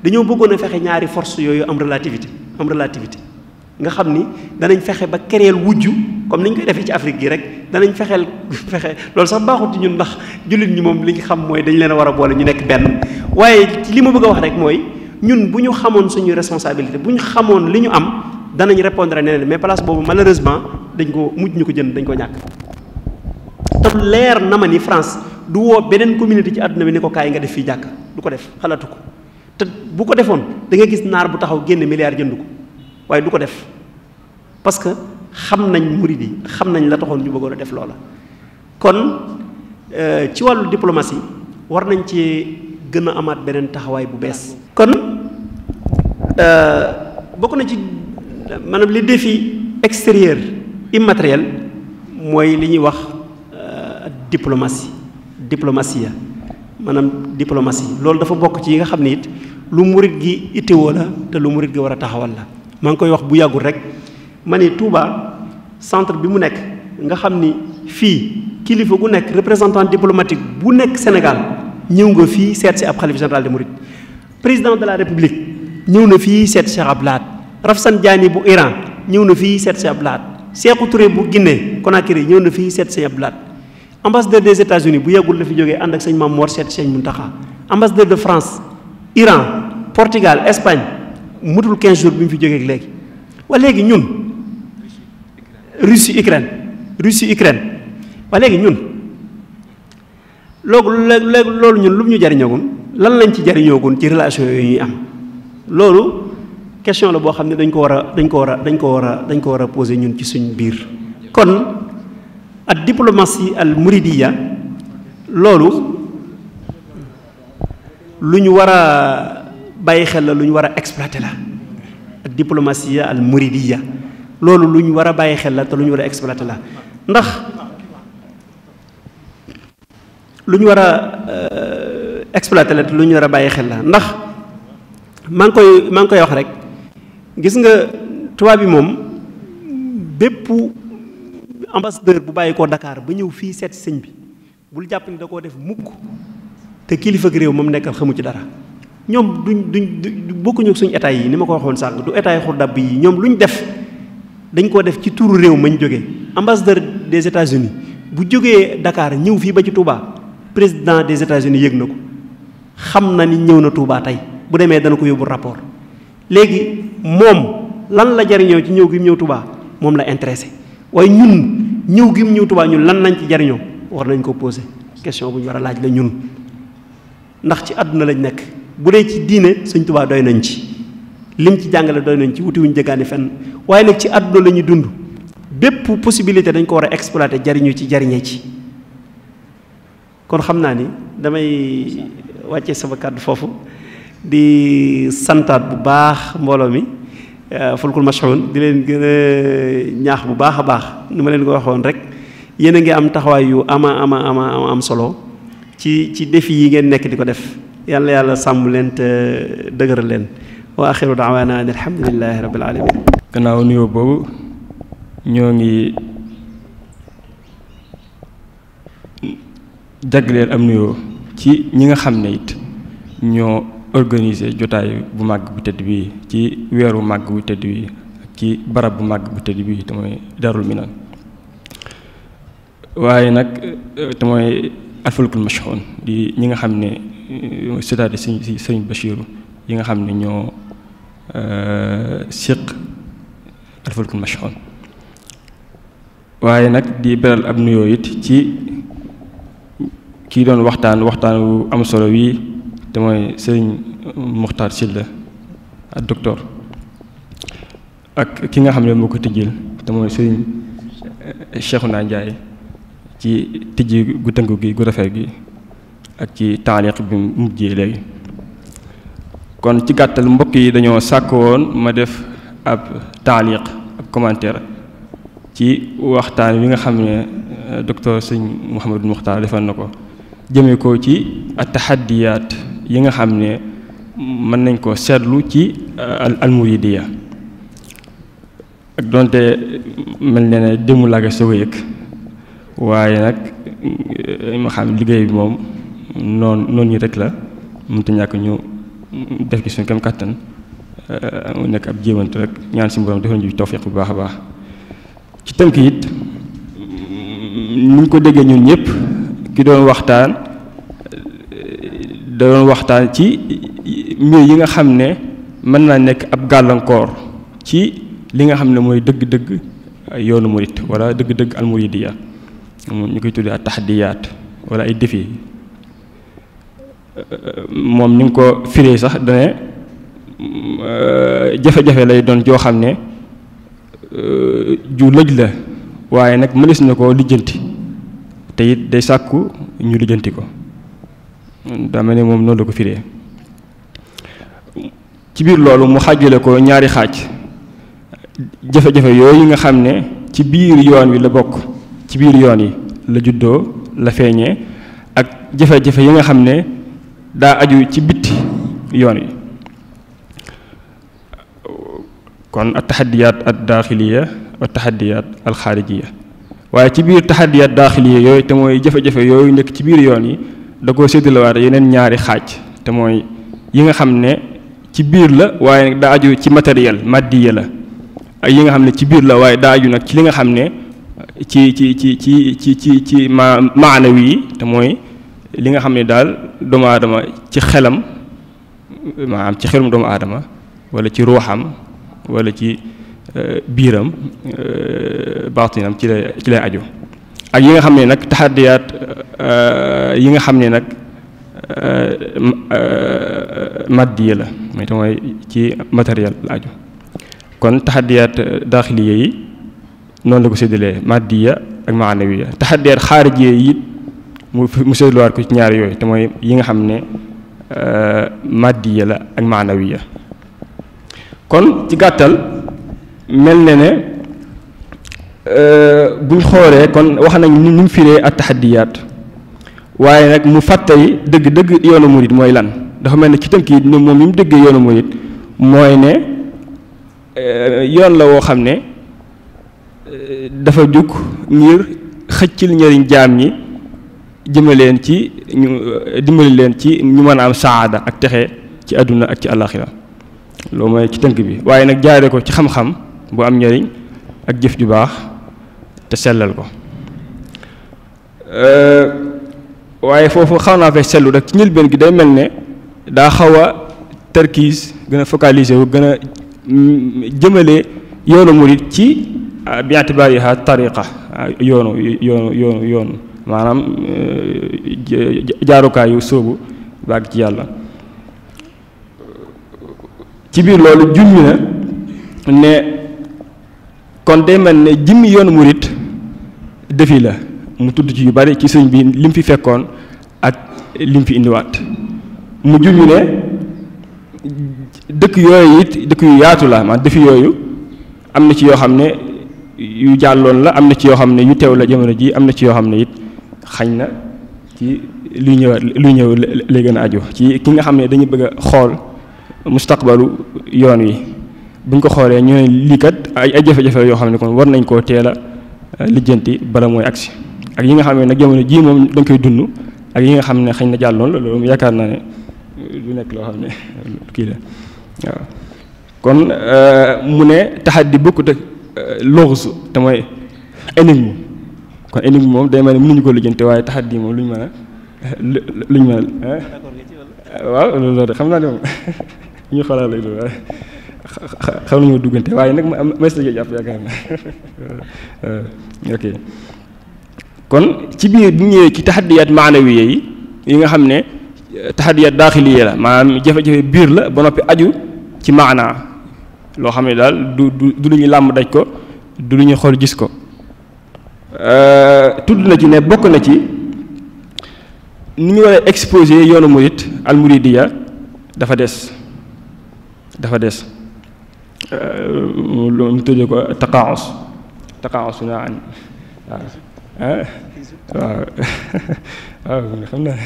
dañoo bëggoon a fexe ñaari force yooyu am relativité nga xam ni danañ fexe ba kereel wujju comme ni ñu koy defee ci Afrique gi rek danañ fexe loolu sax baaxut ci ñun ndax jullit ñi moom li nga xam mooy dañ leen a war a boole ñu nekk benn waaye li ma bëgg a wax rek mooy ñun bu ñu xamoon suñu responsabilité bu ñu xamoon li ñu am danañ répondre neneen mais place boobu malheureusement dañ ko mujj ñu ko jënd dañ ko ñàkk te leer na ma ni France du woo beneen communauté ci àdduna bi ni ko kaay nga def fii jàkk du ko def xalaatu ko te bu ko defoon da nga gis naar bu taxaw génne milliard jënd ko waaye du ko def parce que xam nañ murid yi xam nañ la taxoon ñu bëggoon a def loola kon ci wàllu diplomatie war nañ ci gën a amaat beneen taxawaay bu bees kon bokk na ci maanaam les défis extérieurs immatériels mooy li ñuy wax diplomatie diplomatie maanaam diplomatie loolu dafa bokk ci yi nga xam ne it lu murit gi ittewoo la te lu murit gi war a taxawal la. maa ngi koy wax bu yàggul rek ma ne Touba centre bi mu nekk nga xam ni fii kilifa gu nekk représentant diplomatique bu nekk Sénégal ñëw nga fii seet si ab xalifa général des mourides président de la république ñëw na fii seet si Abdou Lahad Rafsanjani bu Iran ñëw na fii seet si Abdou Lahad Sékou Touré bu Guinée Conakry ñëw na fii seet si Abdou Lahad ambassadeur des États-Unis bu yàggul la fi jógee ànd ak sëñ Mame Mor seet sëñ Mountakha ambassadeur de France Iran Portugal Espagne mutul 15 jours bi mu fi jógee ak léegi wa léegi ñun Russie Ukraine wa léegi ñun loolu ñun lu mu ñu jariñoogun lan lañ ci jariñoogun ci relation yooyu ñuy am loolu question la boo xam ne dañ ko war a poser ñun ci suñ biir kon ak diplomatie al muridiya loolu lu ñu war a bàyyi xel la lu ñu war a exploiter la ak diplomatie al muridiya loolu lu ñu war a bàyyi xel la te lu ñu war a exploiter la ndax lu ñu war a exploiter la te lu ñu war a bàyyi xel la ndax maa ngi koy wax rek gis nga tubaab bi moom bépp ambassadeur bu bàyyi koo Dakar ba ñëw fii seet sëñ bi bul jàpp ni da koo def mukk te kilifa ak réew moom nekkal xamu ci dara ñoom duñ bokkuñu ak suñu état yi ni ma ko waxoon sànq du état yi xurdab yi ñoom lu ñu def dañ koo def ci turu réew mañ jógee ambassadeur des États-Unis bu jógee Dakar ñëw fii ba ci Touba président des États-Unis yëg na ko xam na ni ñëw na Touba tey bu demee dana ko yóbbu rapport léegi moom lan la jariñoo ci ñëw gi mu ñëw Touba moom la intéressé waaye ñun ñëw gi mu ñëw Touba ñun lan lañ ci jariñoo war nañ ko posé question bu ñu war a laaj la ñun ndax ci àdduna lañ nekk bu dee ci diine Sëñ Touba doy nañ ci lim ci jàngale doy nañ ci wuti wuñ jëggaani fenn waaye nag ci àdduna la ñuy dund bépp possibilité dañ ko war a exploiter jariñu ci jariñee ci kon xam naa ni damay wàccee sama kàddu foofu di santaat bu baax mbooloo mi fulkul mashhun di leen gën a ñaax bu baax a baax ni ma leen ko waxoon rek yéen a ngi am taxawaay yu am solo ci défi yi ngeen nekk di ko def yàlla yàlla sàmm leen te dëgëral leen wa axiru daawaana an alhamdulillahi rabbil alamin gannaaw nuyoo boobu ñoo ngi jagleel am nuyoo ci ñi nga xam ne it ñoo organiser jotaay bu màgg bu tëdd bi ci weeru màgg bu tëdd bi ci barab bu màgg bu tëdd bi te mooy Daarul Minaan waaye nag te mooy alfulkul mashhun di ñi nga xam ne c'est-à-dire sëñ Bachiru yi nga xam ne ñoo séq alfulkul mashhun waaye nag di beral ab nuyoo it ci kii doon waxtaan wu am solo wi te mooy sëriñ Muxtaar Silla ak docteur ak ki nga xam ne moo ko tijjil te mooy sëriñ Cheikhouna Ndiaye ci tijji gu tënku gi gu rafet gi ak ci taaliq bi mu mujjee léegi kon ci gàttal mbokk yi dañoo sàkk woon ma def ab taaliq ab commentaire ci waxtaan wi nga xam ne docteur sëñ Mouhamadou Muxtaar defal na ko jëmee ko ci at-tahaddiyaat yi nga xam ne mën nañ ko seetlu ci al-muridiya ak donte mel na ne démb laa koy soog a yëg waaye nag ma xam liggéey bi moom noonu ñi rek la mënut a ñàkk ñu def ci suñu kam kàttan mu nekk ab jéemantu rek ñaan si borom defal ñu tawfiq bu baax a baax ci tënk it ni ñu ko déggee ñun ñëpp ki doon waxtaan ci mbir yi nga xam ne mën naa nekk ab gàllankoor ci li nga xam ne mooy dëgg-dëgg yoonu murit wala dëgg-dëgg almuridiya ñu koy tuddee ak taxadiyaat wala ay défi moom ni nga ko firee sax dane jafe-jafe lay doon joo xam ne ju lëj la waaye nag mënees na ko lijjanti te it day sàkku ñu lijjanti ko daa mel ne moom noonu la ko firee ci biir loolu mu xaajale ko ñaari xaaj jafe-jafe yooyu nga xam ne ci biir yoon wi la bokk ci biir yoon yi la juddoo la feeñee ak jafe-jafe yi nga xam ne daa aju ci bitti yoon yi. kon at taxaddiyaat ad daaxiliya wa taxaddiyaat al xaarijiya, waaye ci biir taxaddiyaat daaxiliya yooyu te mooy jafe-jafe yooyu nekk ci biir yoon yi da koo séddalewaat yeneen ñaari xaaj, te mooy yi nga xam ne ci biir la waaye nag daa aju ci matériel maddiya la, ak yi nga xam ne ci biir la waaye daa aju nag ci li nga xam ne ci maanawi yi, te mooy li nga xam ne daal doomu aadama ci xelam, maanaam ci xelum doomu aadama wala ci ruuxam wala ci biiram baatinam ci lay aju, ak yi nga xam ne nag taxaddiyaat yi nga xam ne nag maddiya la mooy te mooy ci matériel la aju. kon taxaddiyaat daaxiliya yi noonu la ko séddalee maddiya ak maanawiya. taxaddiyaat xaarijiya yi it mu séddalewaat ko ci ñaar yooyu te mooy yi nga xam ne maddiya la ak maanawiya. kon ci gàttal mel na ne buñ xoolee kon wax nañ ni mu firee at taxaddiyaat, waaye nag mu fàttali dëgg-dëgg yoonu murid mooy lan. dafa mel ne ci tënk yi moom li mu déggee yoonu murid mooy ne yoon la woo xam ne dafa jug ngir xëccil njëriñ jaam ñi jëmaleen ci ñu dimbali leen ci ñu mën a am saada ak texe ci àdduna ak ci àllaaxira. loolu mooy ci tënk bi, waaye nag jaare ko ci xam-xam bu am njëriñ ak jëf ju baax te sellal ko. waaye foofu xaw naa fay sellu rek ci njëlbeen gi day mel ne daa xaw a tarkiis gën a focaliser wu gën a jëmale yoonu murid ci bi i'tibaariha tariqa yoonu maanaam jaarukaayu sóobu baag ci yàlla. ci biir loolu junj na ne kon day mel ne jëmmi yoonu murid defi la, mu tudd ci yu bari ci sëñ bi lim fi fekkoon ak lim fi indiwaat. mu junj ne dëkk yooyu it dëkk yu yaatu la, maanaam defi yooyu am na ci yoo xam ne yu jàlloon la, am na ci yoo xam ne yu teew la jamono ji, am na ci yoo xam ne it xañ na ci luy ñëw lay gën a aju ci ki nga xam ne dañu bëgg a xool mustaqbalu yoon wi. buñ ko xoolee ñu ne lii kat ay jafe-jafe yoo xam ne kon war nañ koo teel a lijjanti bala mooy agsi, ak yi nga xam ne nag jamono ji moom dañ koy dund, ak yi nga xam ne xañ na jàlloon la. loolu yaakaar naa ne lu nekk loo xam ne kii la waaw. kon mu ne taxaddi bokkut ak luxus te mooy énigme. kon énigme moom day mel ne mënuñu ko lijjanti, waaye taxaddi moom luñ mën a waaw loolu xam naa ne moom ñu xalaat lay loolu waaye xam nañoo duggante, waaye nag ma mes la jàpp yaakaar na ok. kon ci biir bu ñëwee ci taxaddiyaat maanawiya yi nga xam ne taxaddiyaat daaxiliya la, maanaam jafe-jafe biir la ba noppi aju ci maanaa loo xam ne daal du lu ñuy làmb daj ko, du lu ñuy xool gis ko. tudd na ci ne bokk na ci ni ñu war a exposé yoonu murid al muridiya dafa des mu tuddee ko taqaus naa an waaw waaw xam naa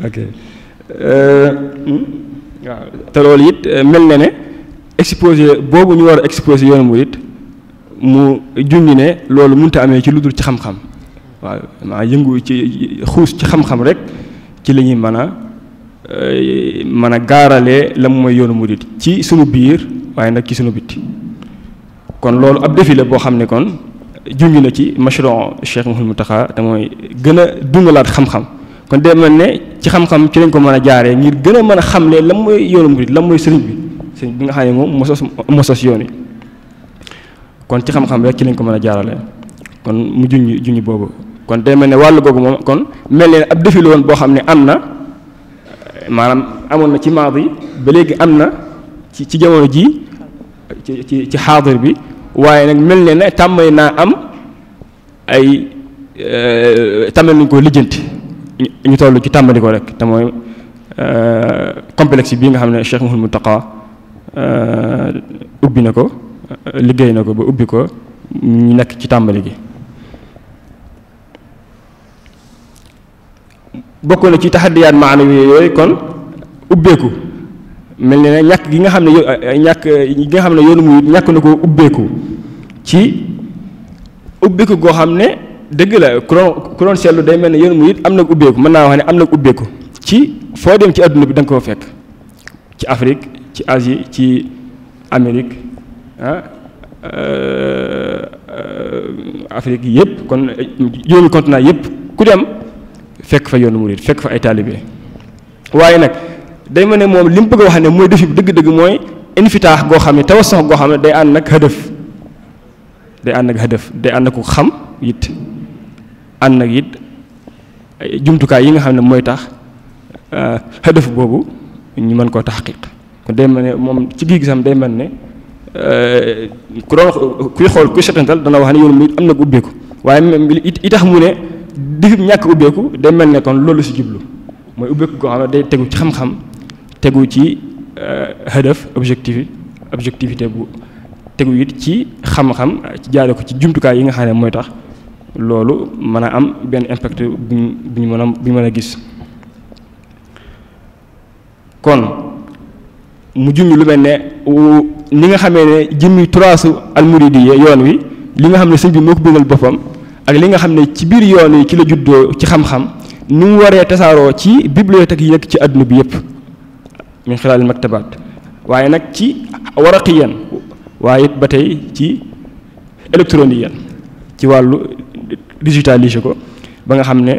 ok waaw te loolu it mel na ne exposé boobu ñu war a exposé yoonu murid mu junj ne loolu mënut a amee ci lu dul ci xam-xam. waaw maa yëngu ci xuus ci xam-xam rek ci la ñuy mën a gaaralee la mooy yoonu murid ci sunu biir waaye nag ci sunu bitti. kon loolu ab défi la boo xam ne kon junj na ci mashru' Cheikh Mouhamadou Mountakha te mooy gën a dundalaat xam-xam. kon day mel ne ci xam-xam ci lañ ko mën a jaaree ngir gën a mën a xamle lan mooy yoonu murid lan mooy sëriñ bi nga xam ne moom moo sos yoon yi. kon ci xam-xam rek ci lañ ko mën a jaarale. kon mu junj boobu. kon day mel ne wàllu googu moom kon mel ne ab défi la woon boo xam ne am na maanaam amoon na ci maadi ba léegi am na ci jamono ji ci xaadir bi, waaye nag mel ne tàmmay naa am ay tàmmal nañu ko lijjanti ñu toll ci tàmbali ko rek te mooy complexe bii nga xam ne Cheikh Mouhamadou Mountakha ubbi na ko liggéey na ko ba ubbi ko ñu nekk ci tàmbali gi. bokk na ci taxaddiyaat maanawi yooyu kon ubbeeku mel ne ñàkk gi nga xam ne yoonu murid ñàkk na ko ubbeeku ci ubbeeku goo xam ne dëgg la ku doon seetlu day mel ne yoonu murid am na ubbeeku mën naa wax ne am na ubbeeku ci foo dem ci adduna bi da nga koo fekk ci Afrique ci Asie ci Amérique Afrique yëpp kon yoonu continent yëpp ku dem fekk fa yoonu murid fekk fa ay taalibe waaye nag day mel ne moom li mu bëgg a wax ne mooy defi bi dëgg-dëgg mooy infitaax goo xam ne tawassox goo xam ne day ànd nag hëdëf day ànd ak ko xam it ànd nag it jumtukaay yi nga xam ne mooy tax hëdëf boobu ñu mën koo taxqiq kon day mel ne moom ci gis-gisam day mel ne kuy xool kuy setantal dana wax ne yoonu murid am na ubbeeku waaye it tax mu ne defib ñàkk ubbeeku day mel ne kon loolu si jublu mooy ubbeeku goo xam ne day tegu ci xam-xam tegu ci hëdëf objectivité bu tegu it ci xam-xam ci jaare ko ci jumtukaay yi nga xam ne mooy tax loolu mën a am benn impact bu ñu mën a gis kon mu junj lu mel ne ni nga xamee ne jëmmi turaasu almuridiyya yoon wi li nga xam ne sëñ bi moo ko bindal boppam ak li nga xam ne ci biir yoon yi ci la juddoo ci xam-xam ni mu waree tasaaroo ci bibliothèque yi nekk ci àdduna bi yëpp min xilaal maktabaat waaye nag ci waraqiyan waaye it ba tey ci électronique ci wàllu digitalisé ko ba nga xam ne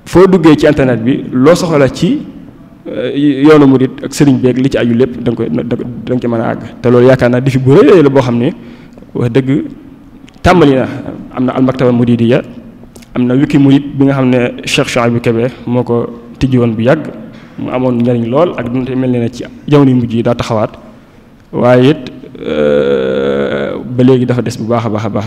foo duggee ci internet bi loo soxla ci yoonu murid ak sëriñ beeg li ci aju lépp da nga ci mën a àgg te loolu yaakaar naa defi bu rëy la boo xam ne wax dëgg tàmbali na am na almaktaba muridiyya am na wiki murid bi nga xam ne Cheikh Chouaïbou Kébé moo ko tijji woon bu yàgg mu amoon njariñ lool ak donte mel ne ci jamono yu mujj yi daa taxawaat waaye it ba léegi dafa des bu baax a baax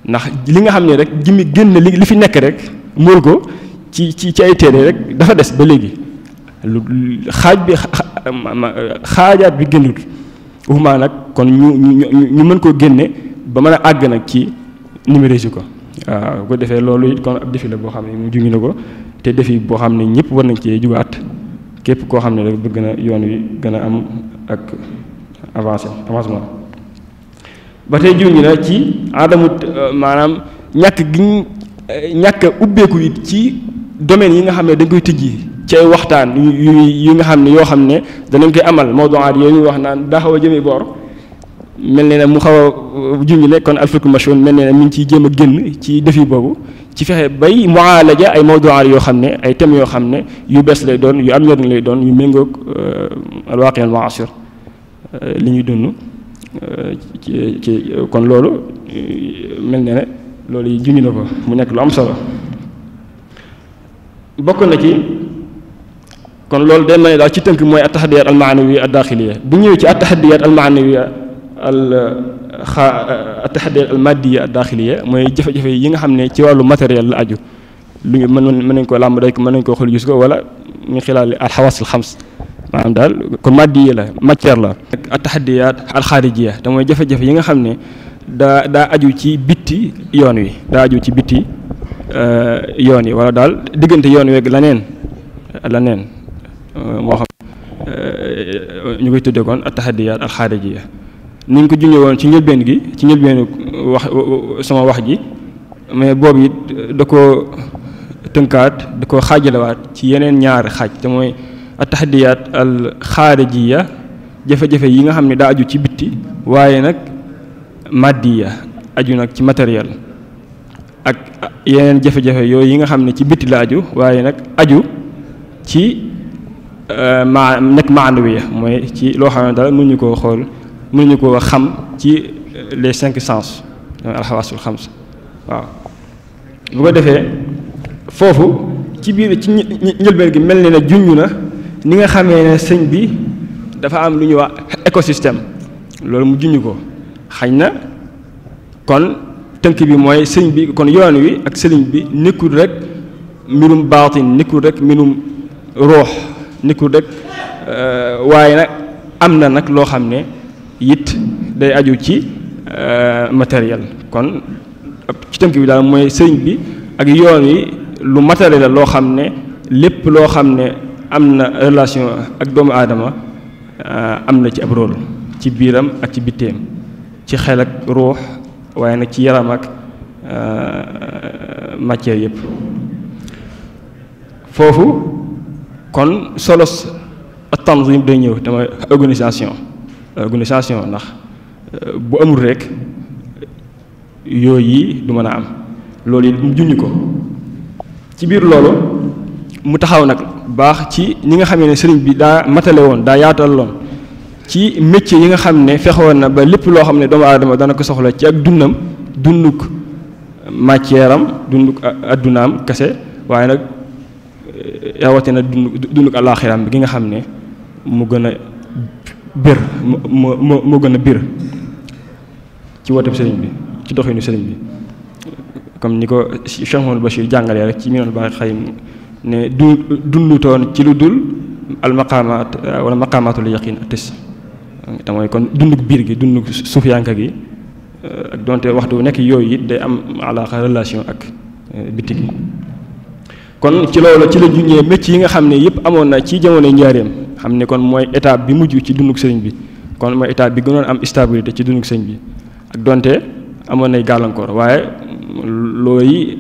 ndax li nga xam ne rek jëmmi génn li fi nekk rek mool ko ci ay téere rek dafa des ba léegi lu xaajaat bi génnut waxumaa nag kon ñu mën koo génne ba mën a àgg nag ci numériser ko waaw bu ko defee loolu it kon ab défi la boo xam ne mu jungi na ko te défi boo xam ne ñëpp war nañ cee jugaat képp koo xam ne rek bëgg na yoon wi gën a am ak avancement ba tey jungi na ci aadamut maanaam ñàkk ubbeeku it ci domaine yi nga xam ne dañ koy tijji ci ay waxtaan yu nga xam ne yoo xam ne danañ koy amal mawduwaat yooyu ñuy wax naan daa xaw a jëmee boor mel ne mu xaw a junj ne kon alfikul mashhun mel ne mi ngi ciy jéem a génn ci défi boobu ci fexe bay mualaja ay mawduwaat yoo xam ne ay thèmes yoo xam ne yu bees lay doon yu am njëriñ lay doon yu méngoog alwaaqi al mu'asir li ñuy dund ci kon loolu mel ne loolu yi junj na ko mu nekk lu am solo bokk na ci kon loolu day mel ne daal ci tënk mooy at-tahaddiyat al-ma'nawiyya ad-dakhiliyya bu ñëwee ci at-tahaddiyat al-ma'nawiyya at-tahaddiyat al-maddiyya ad-dakhiliyya mooy jafe-jafe yi nga xam ne ci wàllu matériel la aju lu ñu mën nañ ko làmb rek mën nañ koo xool gis ko wala ñu xilaal al-hawaas al-xams maanaam daal kon maddiya la matière la. at-tahaddiyat al-xaarijiyya te mooy jafe-jafe yi nga xam ne daa aju ci bitti yoon wi daa aju ci bitti yoon yi wala daal diggante yoon weeg laneen moo xam ñu koy tuddee kon at-tahaddiyat al-xaarijiyya ni ñu ko junjee woon ci njëlbeenu wax sama wax ji mais boobu it da ko tënkaat da ko xaajalewaat ci yeneen ñaari xaaj te mooy at-tahaddiyat al-xaarijiyya jafe-jafe yi nga xam ne daa aju ci bitti waaye nag maddiya aju nag ci matériel ak yeneen jafe-jafe yooyu yi nga xam ne ci bitti la aju waaye nag aju ci nekk maanawiya mooy ci loo xam ne daal mënuñu koo xool mënuñu koo xam ci les 5 sens alxawaasul xams waaw bu ko defee foofu ci biir ci njëlbeen gi mel ne junj na ni nga xamee ne sëñ bi dafa am lu ñuy wax écosystème loolu mu junj ko xañ na kon tënk bi mooy sëñ bi kon yoon wi ak sëriñ bi nekkul rek mbirum baatin nekkul rek mbirum roox nekkul rek waaye nag am na nag loo xam ne it day aju ci matériel kon ci tënk bi daal mooy sëriñ bi ak yoon wi lu matériel la loo xam ne lépp loo xam ne am na relation ak doomu aadama am na ci ab rôle ci biiram ak ci bitteem ci xel ak ruux waaye nag ci yaram ak matière yépp foofu kon solos tanzim day ñëw dama organisation ndax bu amul rek yooyu yi du mën a am loolu it mu junj ko ci biir loolu mu taxaw nag baax ci ñi nga xamee ne sëriñ bi daa matale woon daa yaataloon ci métier yi nga xam ne fexewoon na ba lépp loo xam ne doomu aadama dana ko soxla ci ak dunduk matière am dunduk addunaam kese waaye nag rawatina dunduk àllaaxiram bi gi nga xam ne mu gën a bir mu gën a bir ci wooteb sëriñ bi ci doxinu sëriñ bi comme ni ko Cheikh Mouhamadou Bachir jàngalee rek ci Minanul Baaqil Qadiim ne dundutoon ci lu dul al maqaamaat wala maqaamaatul yaqiin atis te mooy kon dunduk biir gi dunduk suufiyanka gi ak donte waxtu nekk yooyu it day am alaaqa relation ak bitti gi kon ci loolu ci la junjee métier yi nga xam ne yëpp amoon na ci jamono njaareem xam ne kon mooy étape bi mujj ci dunduk sëriñ bi kon mooy étape bi gënoon am stabilité ci dunduk sëriñ bi ak donte amoon nay gàllankoor waaye looy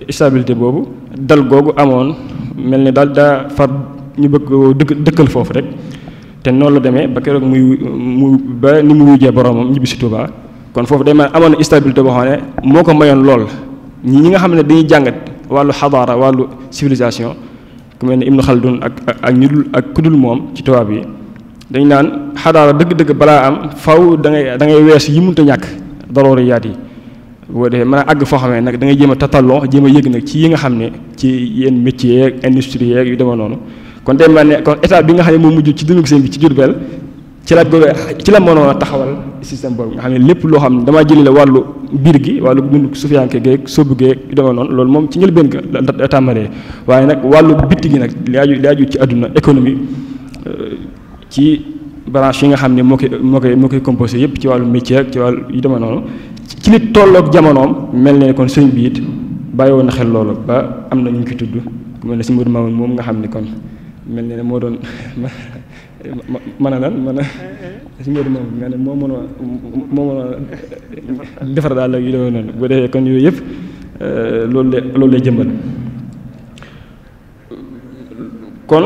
stabilité boobu dal googu amoon mel ni daal daa far ñu bëgg dëkkal foofu rek te noonu la demee ba keroog mu ba ni mu wujjee boromam ñibbi si Touba kon foofu day mel amoon na stabilité boo xam ne moo ko mayoon lool ñi nga xam ne dañuy jàngat wàllu xadaara wàllu civilisation ku mel ne Ibnu Khaldun ak ñu dul ak ku dul moom ci tubaab yi dañ naan xadaara dëgg-dëgg balaa am faw da ngay weesu yi mënut a ñàkk daruriyaat yi boo defee mën a àgg foo xamee nag da ngay jéem a tatalloo jéem a yëg nag ci yi nga xam ne ci yenn métiers yeeg industrie yeeg yu demee noonu kon day mel ne kon état bi nga xam ne moo mujj ci dundug sëñ bi ci Jurbel ci la mënoon a taxawal système boobu nga xam ne lépp loo xam ne damaa jëlee la wàllu biir gi wàllu dundug sufiyanke geeg sóobu geeg yu demee noonu loolu moom ci njëlbéen ga la tàmbalee waaye nag wàllu bitti gi nag li aju ci àdduna économie ci branche yi nga xam ne moo koy composé yépp ci wàllu métier ak ci wàllu yu demee noonu ci li tolloog jamonoom mel ne kon sëñ bi it bàyyi woon na xel loolu ba am na ñu ngi tudd ku mel ne si Modou Mamoun moom nga xam ne kon mel ne moo doon mën a si Modou Mamoun nga ne moo mën a defar daal la yu demee noonu bu defee kon yooyu yëpp loolu lay jëmbal kon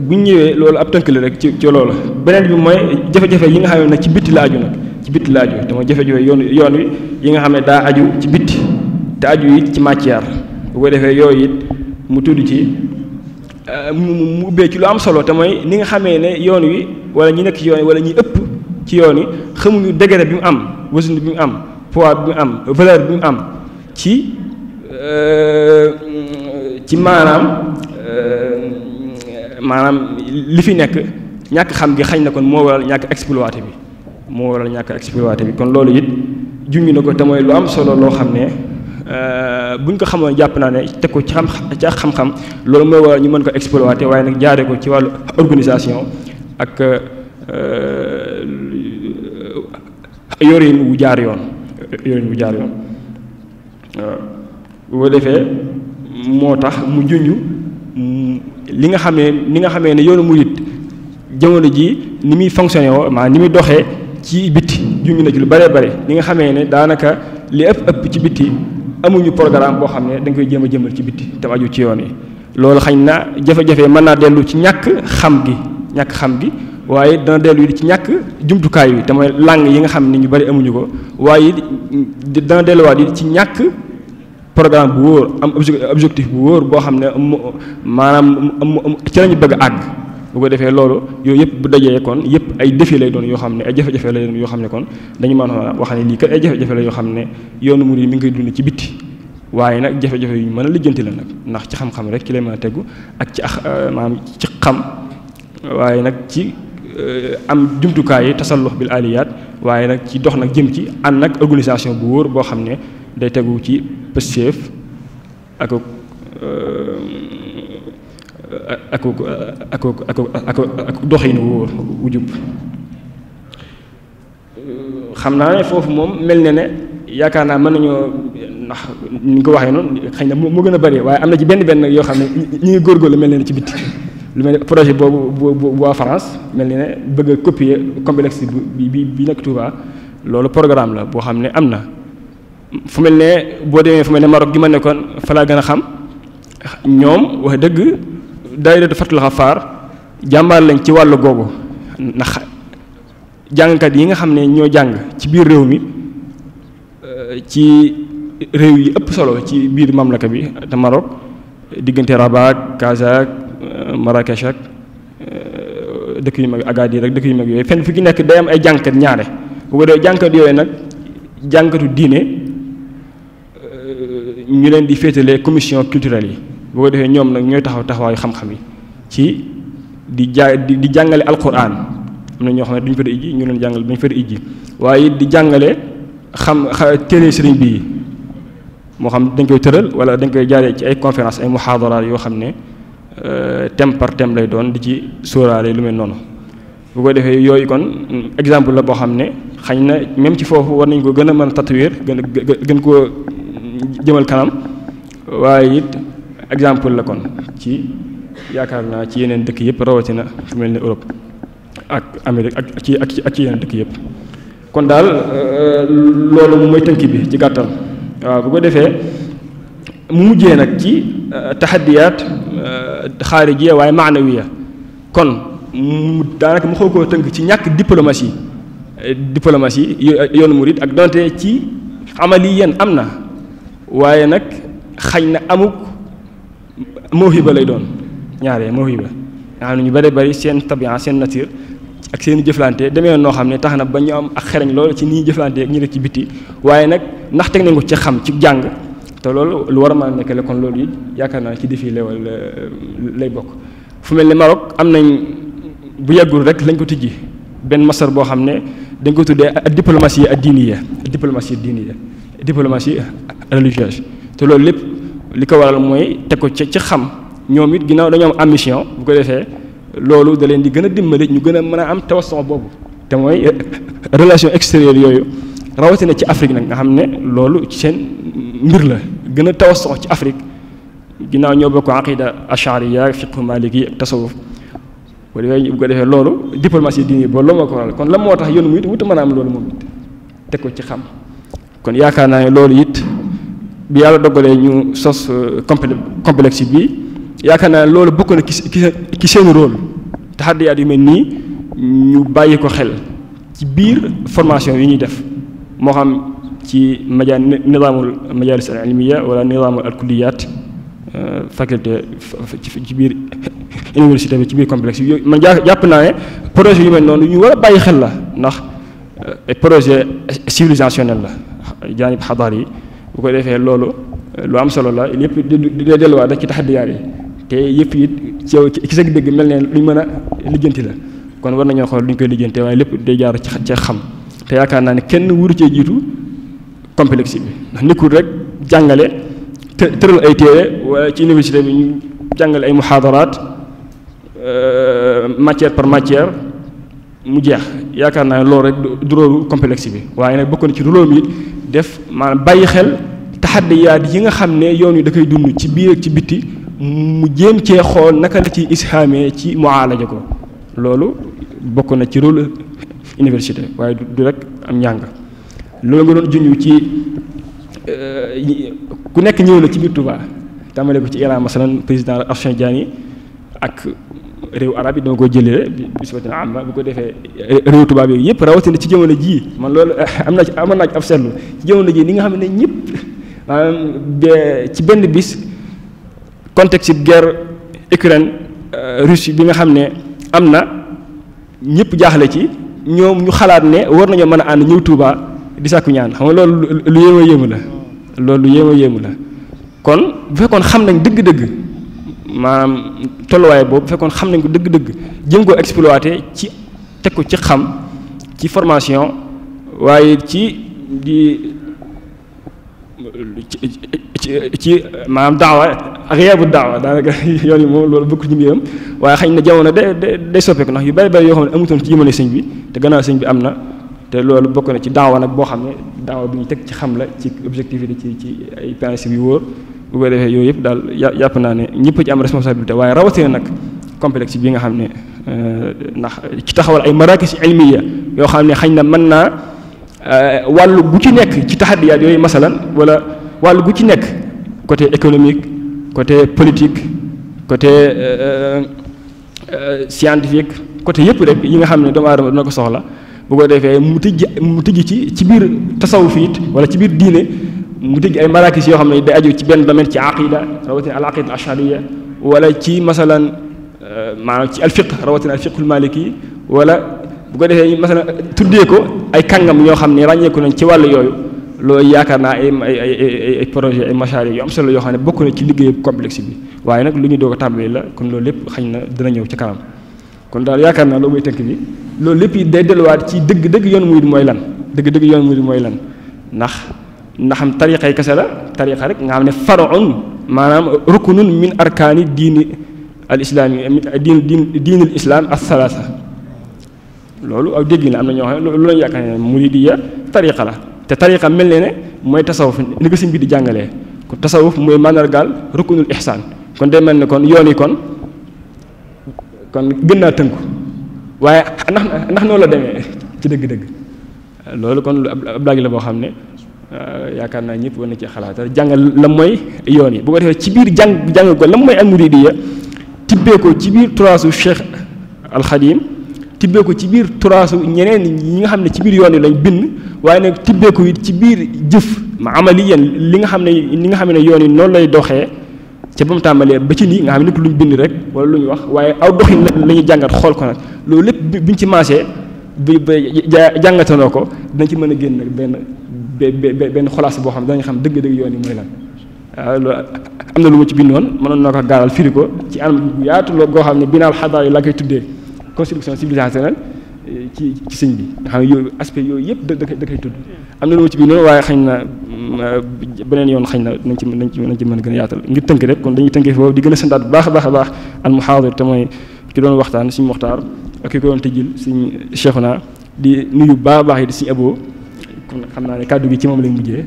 bu ñu ñëwee loolu ab tënk la rek ci loolu beneen bi mooy jafe-jafe yi nga xam ne nag ci bitti la aju nag ci bitti la aju te mooy jafe-jafe yoon wi yi nga xam ne daa aju ci bitti te aju it ci matière bu ko defee yooyu it mu tudd ci mu ubbee ci lu am solo te mooy ni nga xamee ne yoon wi wala ñi nekk ci yoon wi wala ñi ëpp ci yoon wi xamuñu degré bi mu am wasine bi mu am poids bi mu am valeur bi mu am ci maanaam li fi nekk ñàkk xam gi xañ na kon moo waral ñàkk exploité bi kon loolu it junj na ko te mooy lu am solo loo xam ne buñ ko xamoon jàpp naa ne teg ko ci xam-xam loolu mooy waral ñu mën ko exploité waaye nag jaaree ko ci wàllu organisation ak yorin wu jaar yoon waaw bu ko defee moo tax mu junj li nga xamee ne yoonu murit jamono ji ni muy fonctionné woo ni muy doxee ci bitti junj na ci lu bare bare li nga xamee ne daanaka li ëpp ci bitti amuñu programme boo xam ne da nga koy jéem a jëmal ci bitti te aju ci yoon yi loolu xañ na jafe-jafe mën naa dellu ci ñàkk xam gi waaye dana dellu ci ñàkk jumtukaay yi te mooy langue yi nga xam ne ñu bari amuñu ko waaye dana delluwaat yi ci ñàkk programme bu wóor am objectif bu wóor boo xam ne maanaam ci lañu bëgg a àgg bu ko defee loolu yooyu yëpp bu dajee kon yëpp ay défi lay doon yoo xam ne ay jafe-jafe lay doon yoo xam ne kon dañu mën a wax ne lii kat ay jafe-jafe la yoo xam ne yoonu murid mi ngi koy dund ci bitti waaye nag jafe-jafe yu mën a lijjanti la nag ndax ci xam-xam rek ci lay mën a tegu ak ci maanaam ci xam waaye nag ci am jumtukaay yi tasallux bil aliyaat waaye nag ci dox nag jëm ci ànd nag organisation bu wóor boo xam ne day tegu ci pëstéef ak doxin wu jub xam naa ne foofu moom mel na ne yaakaar naa mën nañoo ndax ni nga ko waxee noonu xëy na moo gën a bari waaye am na ci benn yoo xam ne ñi ngi góorgóorlu mel ne ci bitti lu mel ne projet boobu bu waa France mel ni ne bëgg a copier complexe bi nekk Touba loolu programme la boo xam ne am na fu mel ne boo demee fu mel ne Maroc gi ma nekkoon fa laa gën a xam ñoom wax dëgg daayiratu Fathul Ghaffar jàmbaar lañ ci wàllu googu ndax jàngkat yi nga xam ne ñoo jàng ci biir réew mi ci réew yi ëpp solo ci biir mamlaka bi te Maroc diggante Rabat Casa ak Marrakech ak dëkk yu mag Agadir rek dëkk yu mag yooyu fenn fi ki nekk day am ay jàngkat ñaare bu ko dee jàngkat yooyu nag jàngkatu diine ñu leen di féetalee commission culturelle yi bu ko defee ñoom nag ñooy taxawaayu xam-xam yi ci di jàngale alquran am na ñoo xam ne duñ fa di ijji ñu leen jàngale duñ fa di ijji waaye di jàngale téere sëriñ bi moo xam dañ koy tëral wala dañ koy jaaree ci ay conférence ay muhaadaraat yoo xam ne thème par thème lay doon di ci sóoraale lu mel noonu bu ko defee yooyu kon exemple la boo xam ne xañ na même ci foofu war nañ ko gën a mën a tatwiir gën koo jëmal kanam waaye it exemple la kon ci yaakaar naa ci yeneen dëkk yëpp rawatina fu mel ni Europe ak Amérique ak ci yeneen dëkk yëpp kon daal loolu mooy tënk bi ci gàttal waaw bu ko defee mu mujjee nag ci taxadiyaat xaarijiya waaye maanawiya kon mu daanaka mu xaw koo tënk ci ñàkk diplomatie yoonu murid ak donte ci amaliyan am na waaye nag xañ na amuk mawhiba lay doon ñaaree mawhiba nga xam ne ñu bari seen tabian seen nature ak seen jëflante demee noo xam ne tax na ba ñu am ak xereñ loolu ci nii jëflante ak ñi nekk ci bitti waaye nag ndax teg nañ ko ci xam ci jàng te loolu lu war a mën a nekk la kon loolu it yaakaar naa ci défi lay bokk fu mel ne Maroc am nañ bu yàggul rek lañ ko tijji benn masar boo xam ne dañ ko tuddee diplomatie ad-diniya diplomatie religieuse te loolu lépp li ko waral mooy teg ko ci xam ñoom it ginnaaw dañoo am ambition bu ko defee loolu da leen di gën a dimbali ñu gën a mën a am tawasson boobu te mooy relation extérieure yooyu rawatina ci Afrique nag nga xam ne loolu ci seen mbir la gën a tawasson ci Afrique ginnaaw ñoo bokk aqida ashariya fiqh maliki ak tasawuf bu ko defee loolu diplomatie diine ba loolu moo ko waral kon la moo tax yoonu mu it wuta mën a am loolu moom it teg ko ci xam kon yaakaar naa ne loolu it bi yàlla dogalee ñu sos complexe bi yaakaar naa ne loolu bokk na ki seen rôle taxaddiyaat yu mel nii ñu bàyyi ko xel ci biir formation yi ñuy def moo xam ci nizaamul majalis al ilmiya wala nizaamul al kulliyat faculté ci biir université bi ci biir complexe bi man jàpp naa ne projet yu mel noonu ñu war a bàyyi xel la ndax projet civilisationnel la jaanib xadaar yi bu ko defee loolu lu am solo la lépp di delluwaat rek ci taxaddiyaat yi te yëpp it ci sa dégg mel ne luñ mën a lijjanti la kon war nañoo xool lu ñu koy lijjante waaye lépp day jaar ci xam te yaakaar naa ne kenn wuru cee jiitu complexe bi ndax nekkul rek jàngale tëral ay téere wala ci université bi ñu jàngale ay muhaadaraat matière par matière mu jeex yaakaar naa ne loolu rek du rôle complexe bi waaye nag bokk na ci rôle mi def maanaam bàyyi xel taxaddiyaat yi nga xam ne yoon wi da koy dund ci biir ak ci bitti mu jéem cee xool naka la ci ishaamee ci muaalaja ko loolu bokk na ci rôle université waaye du rek am njàng loolu nga doon junj ci ku nekk ñëw na ci biir Touba tàmbale ko ci Iran masalan président Rafsanjani ak réew arab yi dama ko jëlee bisbatina amma bu ko defee réew tubaab yooyu yëpp rawatina ci jamono jii man loolu amoon naa ci ab seetlu ci jamono jii ni nga xam ne ñëpp ci benn bis contexte guerre Ukraine Russie bi nga xam ne am na ñëpp jaaxle ci ñoom ñu xalaat ne war nañoo mën a ànd ñëw Touba di sàkku ñaan xam nga loolu lu yéema la loolu lu yéema la kon bu fekkoon xam nañ dëgg-dëgg maanaam tolluwaay boobu bu fekkoon xam nañ ko dëgg-dëgg jëm ko exploité ci teg ko ci xam ci formation waaye ci maanaam daawa ak yeebu daawa daanaka yoon yi moom loolu bëgg ci mbiram waaye xañ na jamono day soppeeku ndax yu bari bari yoo xam ne amutoon ci jamono sëñ bi te gannaaw sëñ bi am na te loolu bokk na ci daawa nag boo xam ne daawa bi ñu teg ci xam la ci objectivité ci ay principes yu wóor bu ko defee yooyu yëpp daal yàpp naa ne ñëpp ci am responsabilité waaye rawatina nag complexe bi nga xam ne ndax ci taxawal ay marakis ilmiya yoo xam ne xañ na mën naa wàllu gu ci nekk ci taxadiyaat yooyu masalan wala wàllu gu ci nekk côté économique côté politique côté scientifique côté yëpp rek yi nga xam ne doomu aadama dina ko soxla bu ko defee mu tijj ci biir tasawuf it wala ci biir diine mu tijj ay marakis yoo xam ne day aju ci benn domaine ci aqida rawatina al aqida ashariya wala ci masalan maanaam ci al fiqh rawatina al fiqhul maliki wala bu ko defee masalan tuddee ko ay kàngam yoo xam ne ràññeeku nañ ci wàllu yooyu loolu yaakaar naa ay projet ay machaari yu am solo yoo xam ne bokk na ci liggéeyu complexe bi waaye nag lu ñu doog a tàmbali la kon loolu lépp xañ na dina ñëw ci kanam kon daal yaakaar naa loolu mooy tënk bi loolu lépp yi day delluwaat ci dëgg-dëgg yoon murid mooy lan dëgg-dëgg yoon murid mooy lan ndax xam tariqa yi kese la tariqa rek nga xam ne far'un maanaam rukunun min arkaani diini al islaami diinil islam as-salaasa loolu aw dégg na am na ñoo xam ne loolu lañu yaakaar ne muridiya tariqa la te tariqa mel ne mooy tasawuf ni ko sëñ bi di jàngalee kon tasawuf mooy mandargaal rukunul ihsaan kon day mel ne kon yoon yi kon gën naa tënku waaye ndax noonu la demee ci dëgg-dëgg loolu kon ab laaj la boo xam ne yaakaar naa ñëpp war na ci xalaat jàngal la mooy yoon yi bu ko defee ci biir jàng ko la mooy al muridiya tibbee ko ci biir turaasu Cheikh al Xadim tibbee ko ci biir turaasu ñeneen ñi nga xam ne ci biir yoon yi lañ bind waaye nag tibbee ko it ci biir jëf ma amaliyan li nga xam ne yoon yi noonu lay doxee ca ba mu tàmbalee ba ci nii nga xam ne luñ bind rek wala lu ñu wax waaye aw doxin la ñuy jàngat xool ko nag loolu lépp biñ ci maasee ba jàngatanoo ko dinañ ci mën a génn nag benn xolaas boo xam ne dañu xam dëgg-dëgg yoon yi mooy lan waaw loolu am na lu ma ci bindoon mënoon naa ko gaaral firi ko ci anam yaatu loo goo xam ne binaal xadaar yi laa koy tuddee construction civilisationnelle ci sëñ bi nga xam ne yooyu aspect yooyu yëpp da koy tudd am na lu ma ci bindoon waaye xañ na beneen yoon xañ na nañ ci mën a gën a yaatal ngir tënk rek kon dañuy tënkee foofu di gën a santaat bu baax a baax al muhaadir te mooy ki doon waxtaan suñu Muxtaar ak ki ko doon tëjil suñu Cheikhuna di nuyu baax yi di suñu aboo kon xam naa ne kàddu gi ci moom lañ mujjee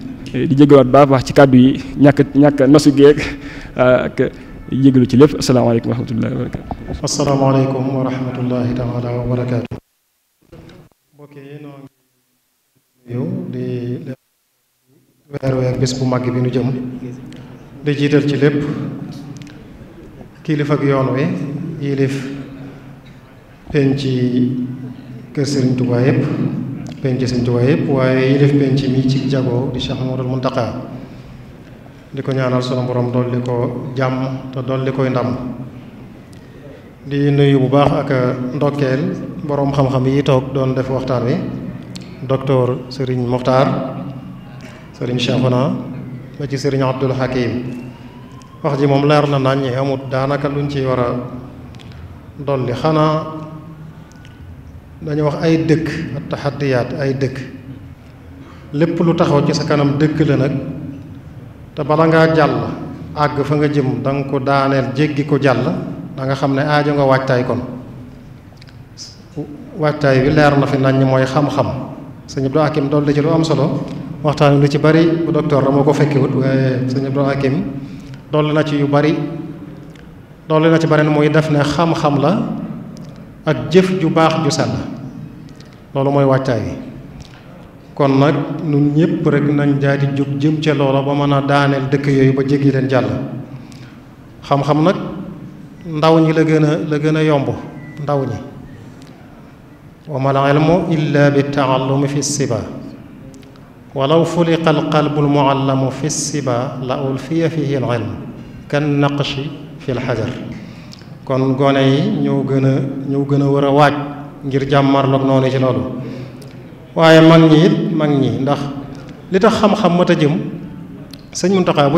di jégaluwaat baax ci kàddu yi ñàkk nosu geeg ak jégalu ci lépp asalaamaaleykum wa rahmatullahi wa barakaatu. asalaamaaleykum wa rahmatullahi taala wa barakaatu. mbokk yi noo ngi nuyu di weer weer bés bu màgg bi nu jëm di jiital ci lépp kilifa ak yoon wi yilif penc kër Sëriñ Tuubaa yëpp penc Sëriñ Tuubaa yëpp waaye yilif penc mi ci jago di Cheikh Mouhamadoul Mountakha di ko ñaanal sunu borom dolli ko jàmm te dolli koy ndam di nuyu bu baax ak ndokkeel boroom xam-xam yi toog doon def waxtaan wi docteur Serigne Mokhtar Serigne Cheikhouna ba ci Serigne Abdoul Hakim wax ji moom leer na nañ ñi amut daanaka luñ ci war a dolli xanaa dañu wax ay dëkk ak taxaddiyaat ay dëkk lépp lu taxaw ci sa kanam dëkk la nag te bala ngaa jàll àgg fa nga jëm da nga ko daaneel jéggi ko jàll da nga xam ne aajo nga waajtaay kon waajtaay bi leer na fi nañ mooy xam-xam sëñ Abdou Hakim dolli ci lu am solo waxtaan lu ci bari bu docteur dama ko fekkewut waaye sëñ Abdou Hakim dolli na ci yu bari dolli na ci bari muy def ne xam-xam la ak jëf ju baax ju sell loolu mooy waajtaay bi kon nag ñun ñëpp rek nañ daal di jóg jëm ca loola ba mën a daaneel dëkk yooyu ba jéggi leen jàll xam-xam nag ndaw ñi la gën a yomb ndaw ñi wa mal ilmu illa bi taallumi fi siba walaw fuliqa al qalbu al muallamu fi siba la ulfiya fihi al ilm kan naqshi fi al xajar kon gone yi ñoo gën a war a waaj ngir jàmmarloog noonu ci loolu waaye mag ñi ndax li tax xam-xam mat a jëm sëñ Muntaxa bu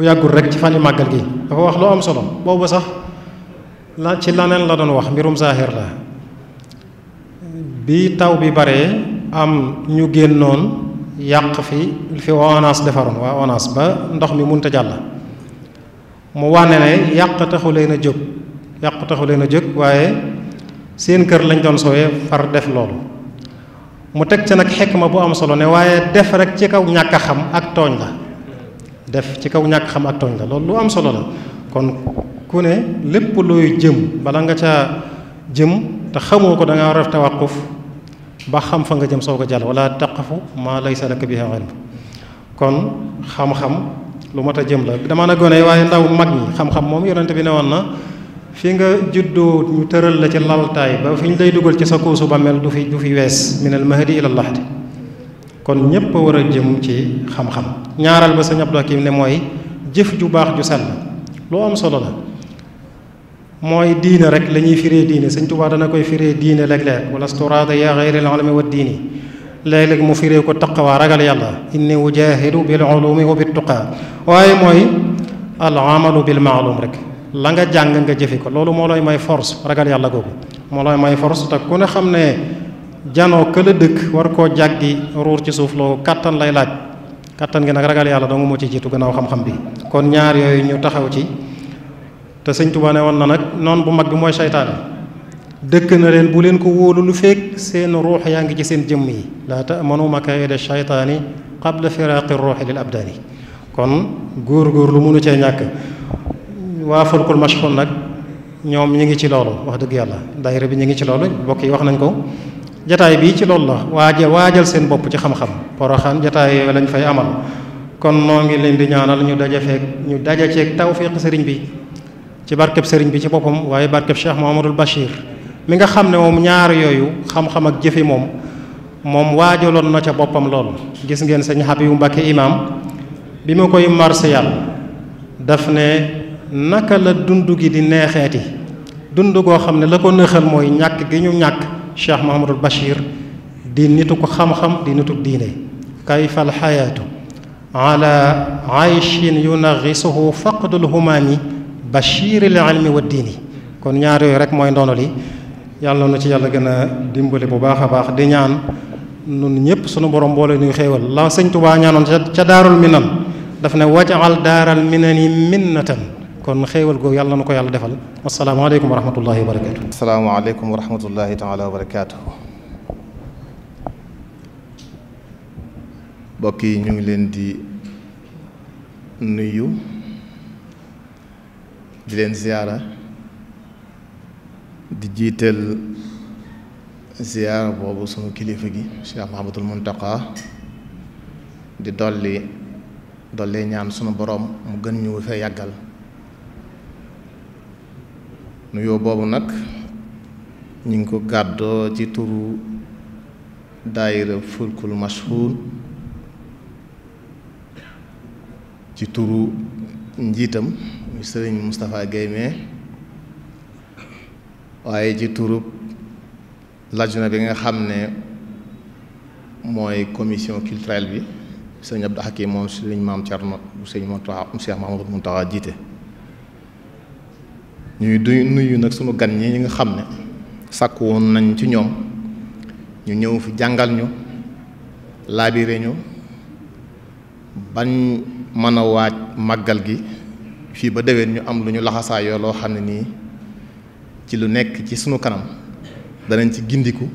yàggul rek ci fan yi màggal gi dafa wax lu am solo boobu sax ci laneen la doon wax mbirum zaahir la bi taw bi baree am ñu génnoon yàq fi ONAS defaroon waa ONAS ba ndox mi munta jàll mu wane ne yàq taxu leen a jóg waaye seen kër lañ doon sowee far def loolu mu teg ca nag xikma bu am solo ne waaye def rek ci kaw ñàkk a xam ak tooñ la, def ci kaw ñàkk xam ak tooñ la, loolu lu am solo la. kon ku ne lépp looy jëm bala nga ca jëm te xamoo ko da nga war a tawaquf ba xam fa nga jëm soo ko jàll, wala taqfu ma laysa laka bihi ilm. kon xam-xam lu mat a jëm la. dama na gone waaye ndaw mag ñi xam-xam moom yonente bi ne woon na fi nga juddoo ñu tëral la ci laltaay ba fi ñu lay dugal ci sa kuusu ba mel du fi wees min al mahdi ila lahdi. kon ñépp a war a jëm ci xam-xam. ñaaral ba sëñ Abdou Hakim ne mooy jëf ju baax ju sell lu am solo la. mooy diine rek la ñuy firee diine. Sëñ Tuubaa dana koy firee diine léeg-léeg wala sturaada yaa xayril alami wa diini, léeg-léeg mu firee ko taqwa ragal yàlla, inni ujahidu bil ulumi wa bit tuqa. waaye mooy al amalu bil maalum rek, la nga jàng nga jëfe ko, loolu moo lay may force. ragal yàlla googu moo lay may force. te ku ne xam ne janoo këla dëkk war koo jàggi ruur ci suuf loolu kattan lay laaj. kattan gi nag ragal yàlla dong moo ci jiitu gannaaw xam-xam bi. kon ñaar yooyu ñu taxaw ci. te sëñ Tuubaa ne woon na nag noonu bu mag bi mooy saytaane. dëkk na leen bu leen ko wóolu lu fekk seen ruux yaa ngi ci seen jëmm yi. laa ta'manu makaayida shaytaani qabla firaaqi ruuxi lil abdaani. kon góor lu mënu cee ñàkk. waa Fulkul Mashxuun nag ñoom ñi ngi ci loolu wax dëgg yàlla daayira bi ñu ngi ci loolu mbokk yi wax nañ ko. jataay bii ci loolu la waajal seen bopp ci xam-xam. Poroxaan jataay yooyu lañ fay amal. kon noo ngi leen di ñaanal ñu daje ceeg tawfiq sëriñ bi ci barkeb sëriñ bi ci boppam, waaye barkeb Cheikh Mouhamadoul Bachir mi nga xam ne moom ñaar yooyu xam-xam ak jëfe moom waajaloon na ca boppam lool. gis ngeen sëñ Habibu Mbàkke imaam bi ma koy marsiyal daf ne naka la dund gi di neexeeti dund goo xam ne la ko nëxal mooy ñàkk gi ñu ñàkk Cheikh Mouhamadoul Bachir di nitu ko xam-xam di nitu diine. kayfa al xayaatu ala ayshin yunaghisuhu faqdul humaami bashiril ilmi wa diini. kon ñaar yooyu rek mooy ndono li. yàlla na ci yàlla gën a dimbali bu baax a baax di ñaan nun ñëpp sunu borom boole ñuy xéewal la sëñ Tuubaa ñaanoon ca daarul minan daf ne wajal daaral minani minnatan. kon xéewal googu yàlla na ko yàlla defal. asalaamaaleykum wa rahmatullahi wa barakaatu. asalaamaaleykum wa rahmatullahi taala wa barakaatu. mbokk yi ñu ngi leen di nuyu di leen ziyaara di jiital ziyaara boobu sunu kilifa gi Cheikh Mouhamadoul Mountakha di dolli ñaan sunu borom mu gën ñu fee yàggal. nuyoo boobu nag ñu ngi ko gàddoo ci turu daayira Fulkul Mashxuun ci turu njiitam Sëriñ Moustapha Guèye waaye ci turu lajna bi nga xam ne mooy commission culturelle bi sëriñ Abdou Hakim moom sëriñ Maam Cerno bu sëriñ Cheikh Mouhamadoul Mountakha jiite. ñuy nuyu nag sunu gan ñi nga xam ne sàkku woon nañ ci ñoom ñu ñëw fi jàngal ñu laabire ñu bañ mën a waaj màggal gi fii ba déwén ñu am lu ñu laxasaayoo loo xam ne nii ci lu nekk ci sunu kanam danañ ci gindiku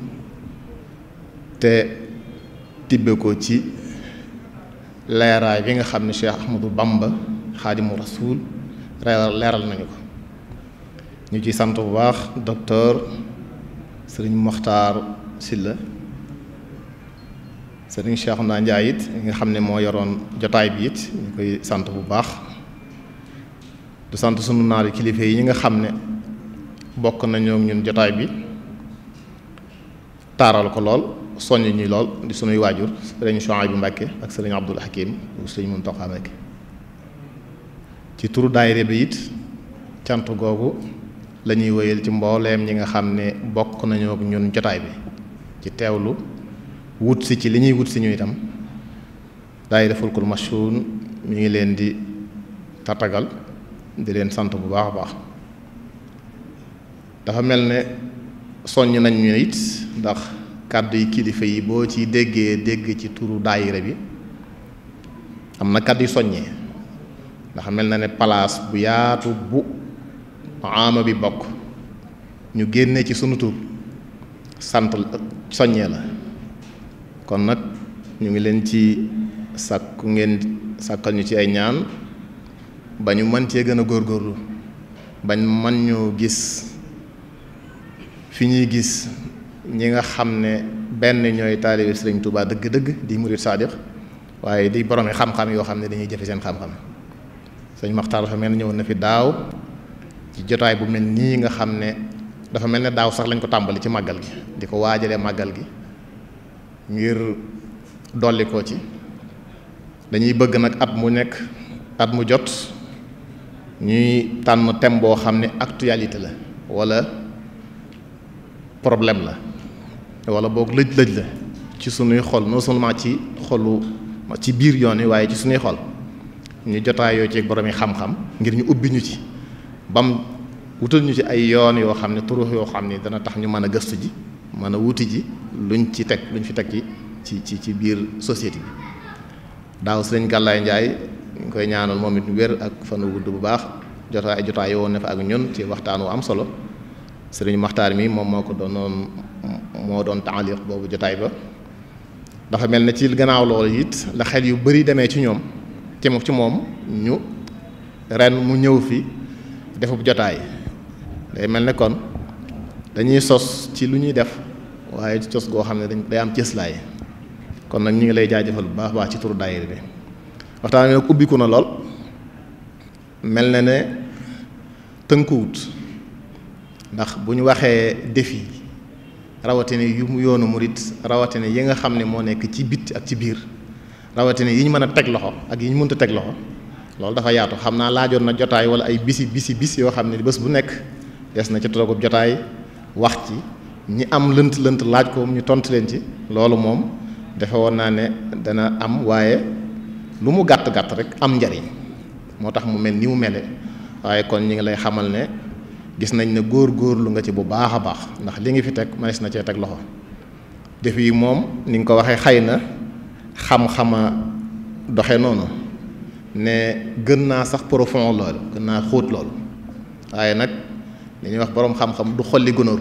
te tibbe ko ci leeraay bi nga xam ne Cheikh Ahmadou Bamba Xaadimu Rasuul leeral nañu ko. ñu ci sant bu baax docteur Sëriñ Mokhtar Sylla Sëriñ Cheikhouna Ndiaye it nga xam ne moo yoroon jotaay bi it ñu koy sant bu baax du sant sunu naari kilifa yi ñi nga xam ne bokk nañoo ñun jotaay bi taaral ko lool soññ ñi lool di sunuy waajur Sëriñ Chouaïbou Mbàkke ak Sëriñ Abdoul Hakim bu Sëriñ Mountakha Mbàkke ci turu daayira bi it cant googu la ñuy wéyal ci mbooleem ñi nga xam ne bokk nañoo ak ñun jotaay bi ci teewlu wut si ci li ñuy wut si ñu itam daayira Fulkul Mashxuun mi ngi leen di tatagal di leen sant bu baax a baax. dafa mel ne soññ nañ ñu it ndax kàddu yi kilifa yi boo ci dégg ci turu daayira bi am na kàddu yu soññee ndax mel na ne palaas bu yaatu bu ama bi bokk ñu génne ci sunu tur sant soññee la kon nag ñu ngi leen ci sàkku ngeen sàkkal ñu ci ay ñaan ba ñu mën cee gën a góorgóorlu bañ man ñoo gis fi ñuy gis ñi nga xam ne benn ñooy taalibe Sëriñ Tuubaa dëgg-dëgg di murid saadiq waaye di borom xam-xam yoo xam ne dañuy jëfe seen xam-xam sëñ Maxtaar dafa mel ne ñëwoon na fi daaw ci jotaay bu mel nii nga xam ne dafa mel ne daaw sax lañ ko tàmbali ci màggal gi di ko waajalee màggal gi ngir dolli ko ci dañuy bëgg nag at mu nekk at mu jot ñuy tànn thème boo xam ne actualité la wala problème la wala boog lëj-lëj la ci sunuy xol non seulement ci xolu ci biir yoon yi waaye ci sunuy xol ñu jotaayoo ci borom yi xam-xam ngir ñu ubbi ñu ci bam wutal ñu ci ay yoon yoo xam ne turux yoo xam ne dana tax ñu mën a gëstu ji mën a wuti ji luñ fi teg ci biir société bi daaw sëriñ Gàllaay Njaay ñu koy ñaanal moom it wér ak fanu gudd bu baax jotaay woon na fa ak ñun ci waxtaan wu am solo sëriñ Maxtaar mi moom moo doon taaliq boobu jotaay ba dafa mel ne ci gannaaw loolu it la xel yu bari demee ci ñoom ci moom ñu ren mu ñëw fi defub jotaay day mel ne kon dañuy sos ci lu ñuy def waaye ci sos goo xam ne day am cëslaay kon nag ñu ngi lay jaajëfal bu baax ci turu daayira bi waxtaan wi nag ubbiku na lool mel na ne tënkuwut ndax bu ñu waxee défi rawatina yu mu yoonu murit rawatina yi nga xam ne moo nekk ci bit ak ci biir rawatina yi ñu mën a teg loxo ak yi ñu mënta teg loxo loolu dafa yaatu xam naa laajoon na jotaay wala ay bis yoo xam ne bés bu nekk des na ci toogub jotaay wax ci ñi am lënt laaj ko ñu tontu leen ci loolu moom defe woon naa ne dana am waaye lu mu gàtt rek am njariñ moo tax mu mel ni mu mele waaye kon ñi ngi lay xamal ne gis nañ ne góor-góorlu nga ci bu baax a baax ndax li ngi fi teg mënees na cee teg loxo def yi moom ni nga ko waxee xëy na xam-xama doxe noonu ne gën naa sax profond loolu gën naa xóot loolu waaye nag li ñuy wax boroom xam-xam du xolli gunóor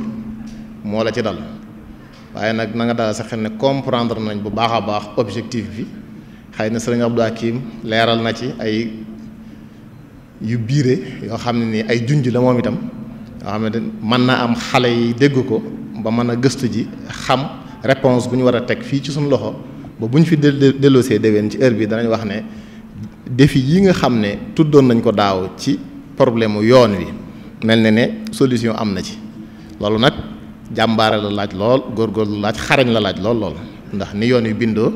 moo la ci dal waaye nag na nga daal sa xel ne comprendre nañ bu baax a baax objectif bi xëy na sëriñ Abdou Hakim leeral na ci ay yu biire yoo xam ne nii ay junj la moom itam yoo xam ne mën naa am xale yi dégg ko ba mën a gëstu ji xam réponse bu ñu war a teg fii ci suñu loxo ba bu ñu fi delloosee déwén ci heure bi danañ wax ne défi yi nga xam ne tuddoon nañ ko daaw ci problème mu yoon wi mel na ne solution am na ci loolu nag jàmbaare la laaj lool góorgóorlu laaj xarañ la laaj lool ndax ni yoon wi bindoo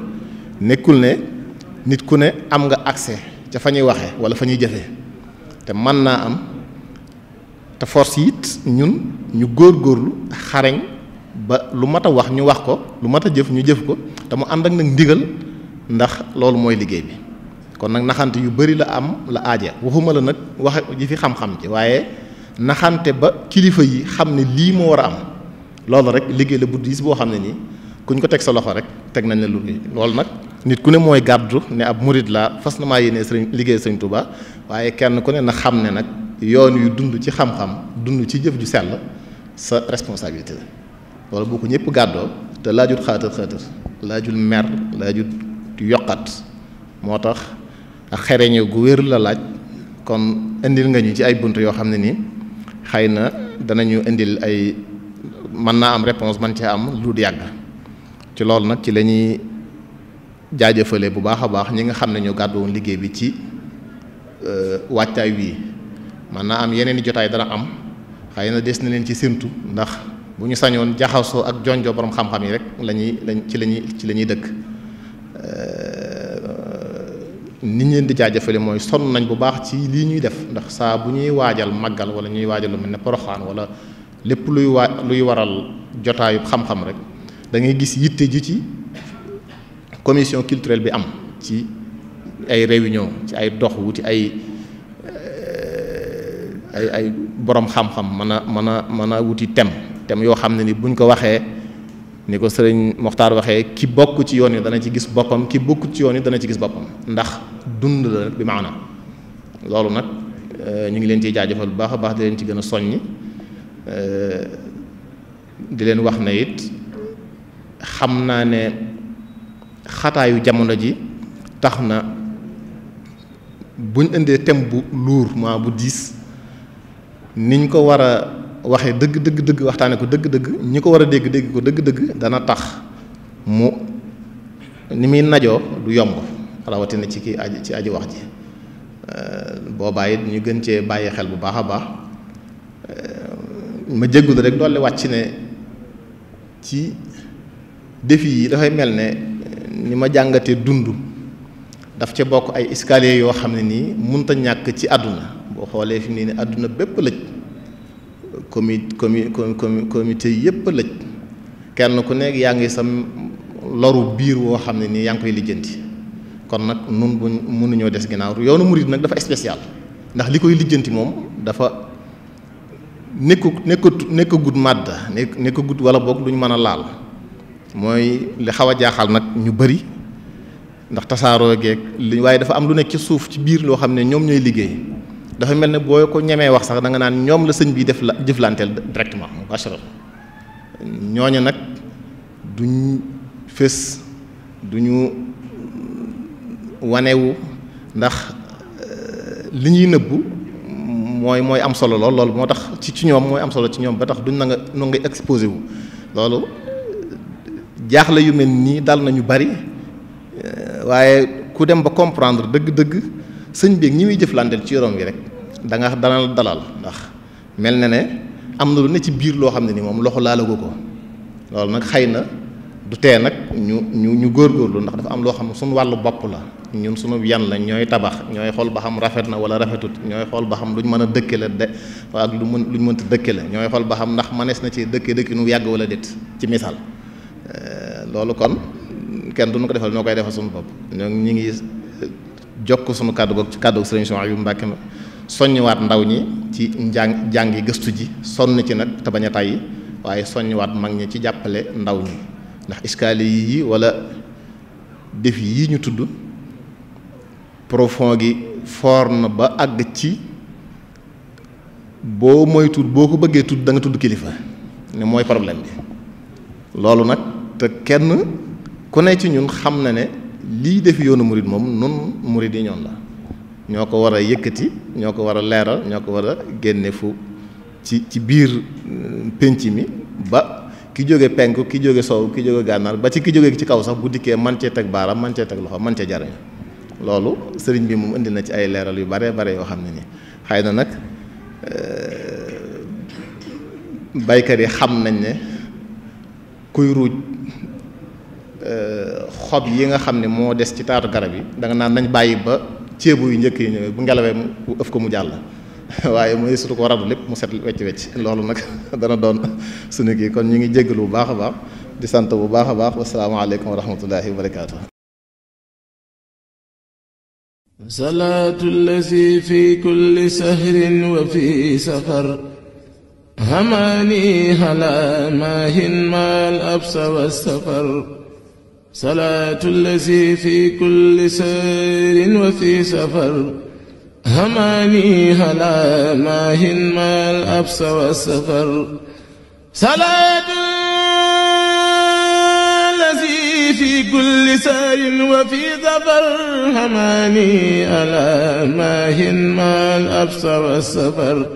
nekkul ne nit ku ne am nga accès ca fa ñuy waxee wala fa ñuy jëfee te mën naa am te force it ñun ñu góorgóorlu xarañ ba lu mat a wax ñu wax ko lu mat a jëf ñu jëf ko te mu ànd ak nag ndigal ndax loolu mooy liggéey bi kon nag naxante yu bari la aaja waxuma la nag wax ji fi xam-xam ci waaye naxante ba kilifa yi xam ne lii moo war a am loolu rek liggéey la bu diis boo xam ne nii kuñ ko teg sa loxo rek teg nañ la lu loolu nag nit ku ne mooy gàddu ne ab murid la fas na maa yéene sëriñ liggéey sëriñ Tuubaa waaye kenn ku ne na xam ne nag yoon yu dund ci xam-xam dund ci jëf ju sell sa responsabilité la loolu boo ko ñëpp gàddoo te laajut xaatar laajul mer laajut yokkat moo tax ak xereñe gu wér la laaj kon indil nga ñu ci ay bunt yoo xam ne nii xëy na danañu indil ay mën naa am réponse man cee am lu yàgg ci loolu nag ci la ñuy jaajëfale bu baax a baax ñi nga xam ne ñoo gàddu woon liggéey bi ci waajtaay wii mën naa am yeneen i jotaay dana am xëy na des na leen ci séntu ndax bu ñu sañoon jaxasoo ak jonjoo borom xam-xam yi rek ci la ñuy dëkk ni ñu leen di jaajëfale mooy sonn nañ bu baax ci lii ñuy def ndax saa bu ñuy waajal màggal wala ñuy waajal lu mel ne poroxaan wala lépp luy waral jotaayu xam-xam rek da ngay gis yitte ji ci commission culturelle bi am ci ay réunion ci ay dox wuti ay borom xam-xam mën a wuti thème yoo xam ne ni buñ ko waxee ni ko sëriñ Moxtaar waxee ki bokk ci yoon yi dana ci gis boppam ki bokkut ci yoon yi dana ci gis boppam ndax dund la bi maanaam loolu nag ñu ngi leen ciy jaajëfal bu baax a baax di leen ci gën a soññi di leen wax ne it xam naa ne xataayu jamono ji tax na buñ indee thème bu luur maa bu diis niñ ko war a waxee dëgg waxtaane ko dëgg ñi ko war a dégg ko dëgg dana tax mu ni muy najoo du yomb rawatina ci kii ci aji wax ji boobaa it ñu gën cee bàyyi xel bu baax a baax ma jéggul rek dolli wàcc ne ci défi yi dafay mel ne ni ma jàngatee dund daf ca bokk ay escalier yoo xam ne nii munta ñàkk ci àdduna boo xoolee fi mu ne àdduna bépp lëj comité yépp lëj kenn ku nekk yaa ngi sam loru biir woo xam ne nii yaa ngi koy lijjanti kon nag nun buñ mënuñoo des ginnaaw yoonu murid nag dafa spécial ndax li koy lijjanti moom dafa nekkagut màdd nekkagut wala boog duñ mën a laal mooy li xaw a jaaxal nag ñu bari ndax tasaaroo geeg li waaye dafa am lu nekk ci suuf ci biir loo xam ne ñoom ñooy liggéey dafa mel ne boo ko ñemee wax sax da nga naan ñoom la sëñ bi def la jëflanteel directement mubashara ñooñu nag duñ fés duñu wanewu ndax li ñuy nëbbu mooy am solo loolu moo tax ci ñoom mooy am solo ci ñoom ba tax duñ na nga no ngay exposé wu loolu jaaxle yu mel nii dal nañu bari waaye ku dem ba comprendre dëgg sëñ bi ñi muy jëflanteel ci yorom bi rek dana la dalal ndax mel na ne am na lu ne ci biir loo xam ne ni moom loxo laalagu ko loolu nag xëy na du tee nag ñu góorgóorlu ndax dafa am loo xam ne suñu wàllu bopp la ñun suñu yan la ñooy tabax ñooy xool ba xam rafet na wala rafetut ñooy xool ba xam luñ mën a dëkke la de ak luñ mënta dëkke la ñooy xool ba xam ndax manees na ci dëkke nu yàgg wala déet ci misaal loolu kon kenn duñu ko defal ñoo koy defal suñu bopp ñoo ñi ngi jokk suñu kàddu goog ci kàddu Sëriñ Souhaïbou Mbacké soññiwaat ndaw ñi ci jàngi gëstu ji sonn ci nag te bañ a tàyyi waaye soññiwaat mag ñi ci jàppale ndaw ñi ndax iskaali yi wala défi yi ñu tudd profond gi foor na ba àgg ci boo mooy tudd boo ko bëggee tudd da nga tudd kilifa ne mooy problème bi loolu nag te kenn ku ne ci ñun xam na ne lii def yoonu murid moom nun murid yi ñoon la ñoo ko war a yëkkati ñoo ko war a leeral ñoo ko war a génne fu ci biir pénc mi ba ki jóge penku ki jóge sow ki jóge gànnaar ba ci ki jóge ci kaw sax bu dikkee man cee teg baaraam man cee teg loxo man cee jariñ loolu sëriñ bi moom indi na ci ay leeral yu bare yoo xam ne ni xëy na nag baykat yi xam nañ ne kuy ruuj xob yi nga xam ne moo des ci taatu garab yi da nga naan nañ bàyyi ba ceebu yu njëkk yi ñëwee bu ngelawee mu ëf ko mu jàll waaye mooy surtout ko radu lépp mu set wecc loolu nag dana doon suñu kii kon ñu ngi jéggalu bu baax a baax di sant bu baax a baax wasalaamaaleykum wa rahmatullahi wa barakaatu. salaatu allazi fi kulli sahrin wa fi safar hamaani ala maahin maal absa wa safar salaatu allazi fi kulli sahrin wa fi safar hamaani ala maahin maal absa wa safar salaatu في كل سار وفي ظفر هماني ألا ماهن ما الأبصر والسفر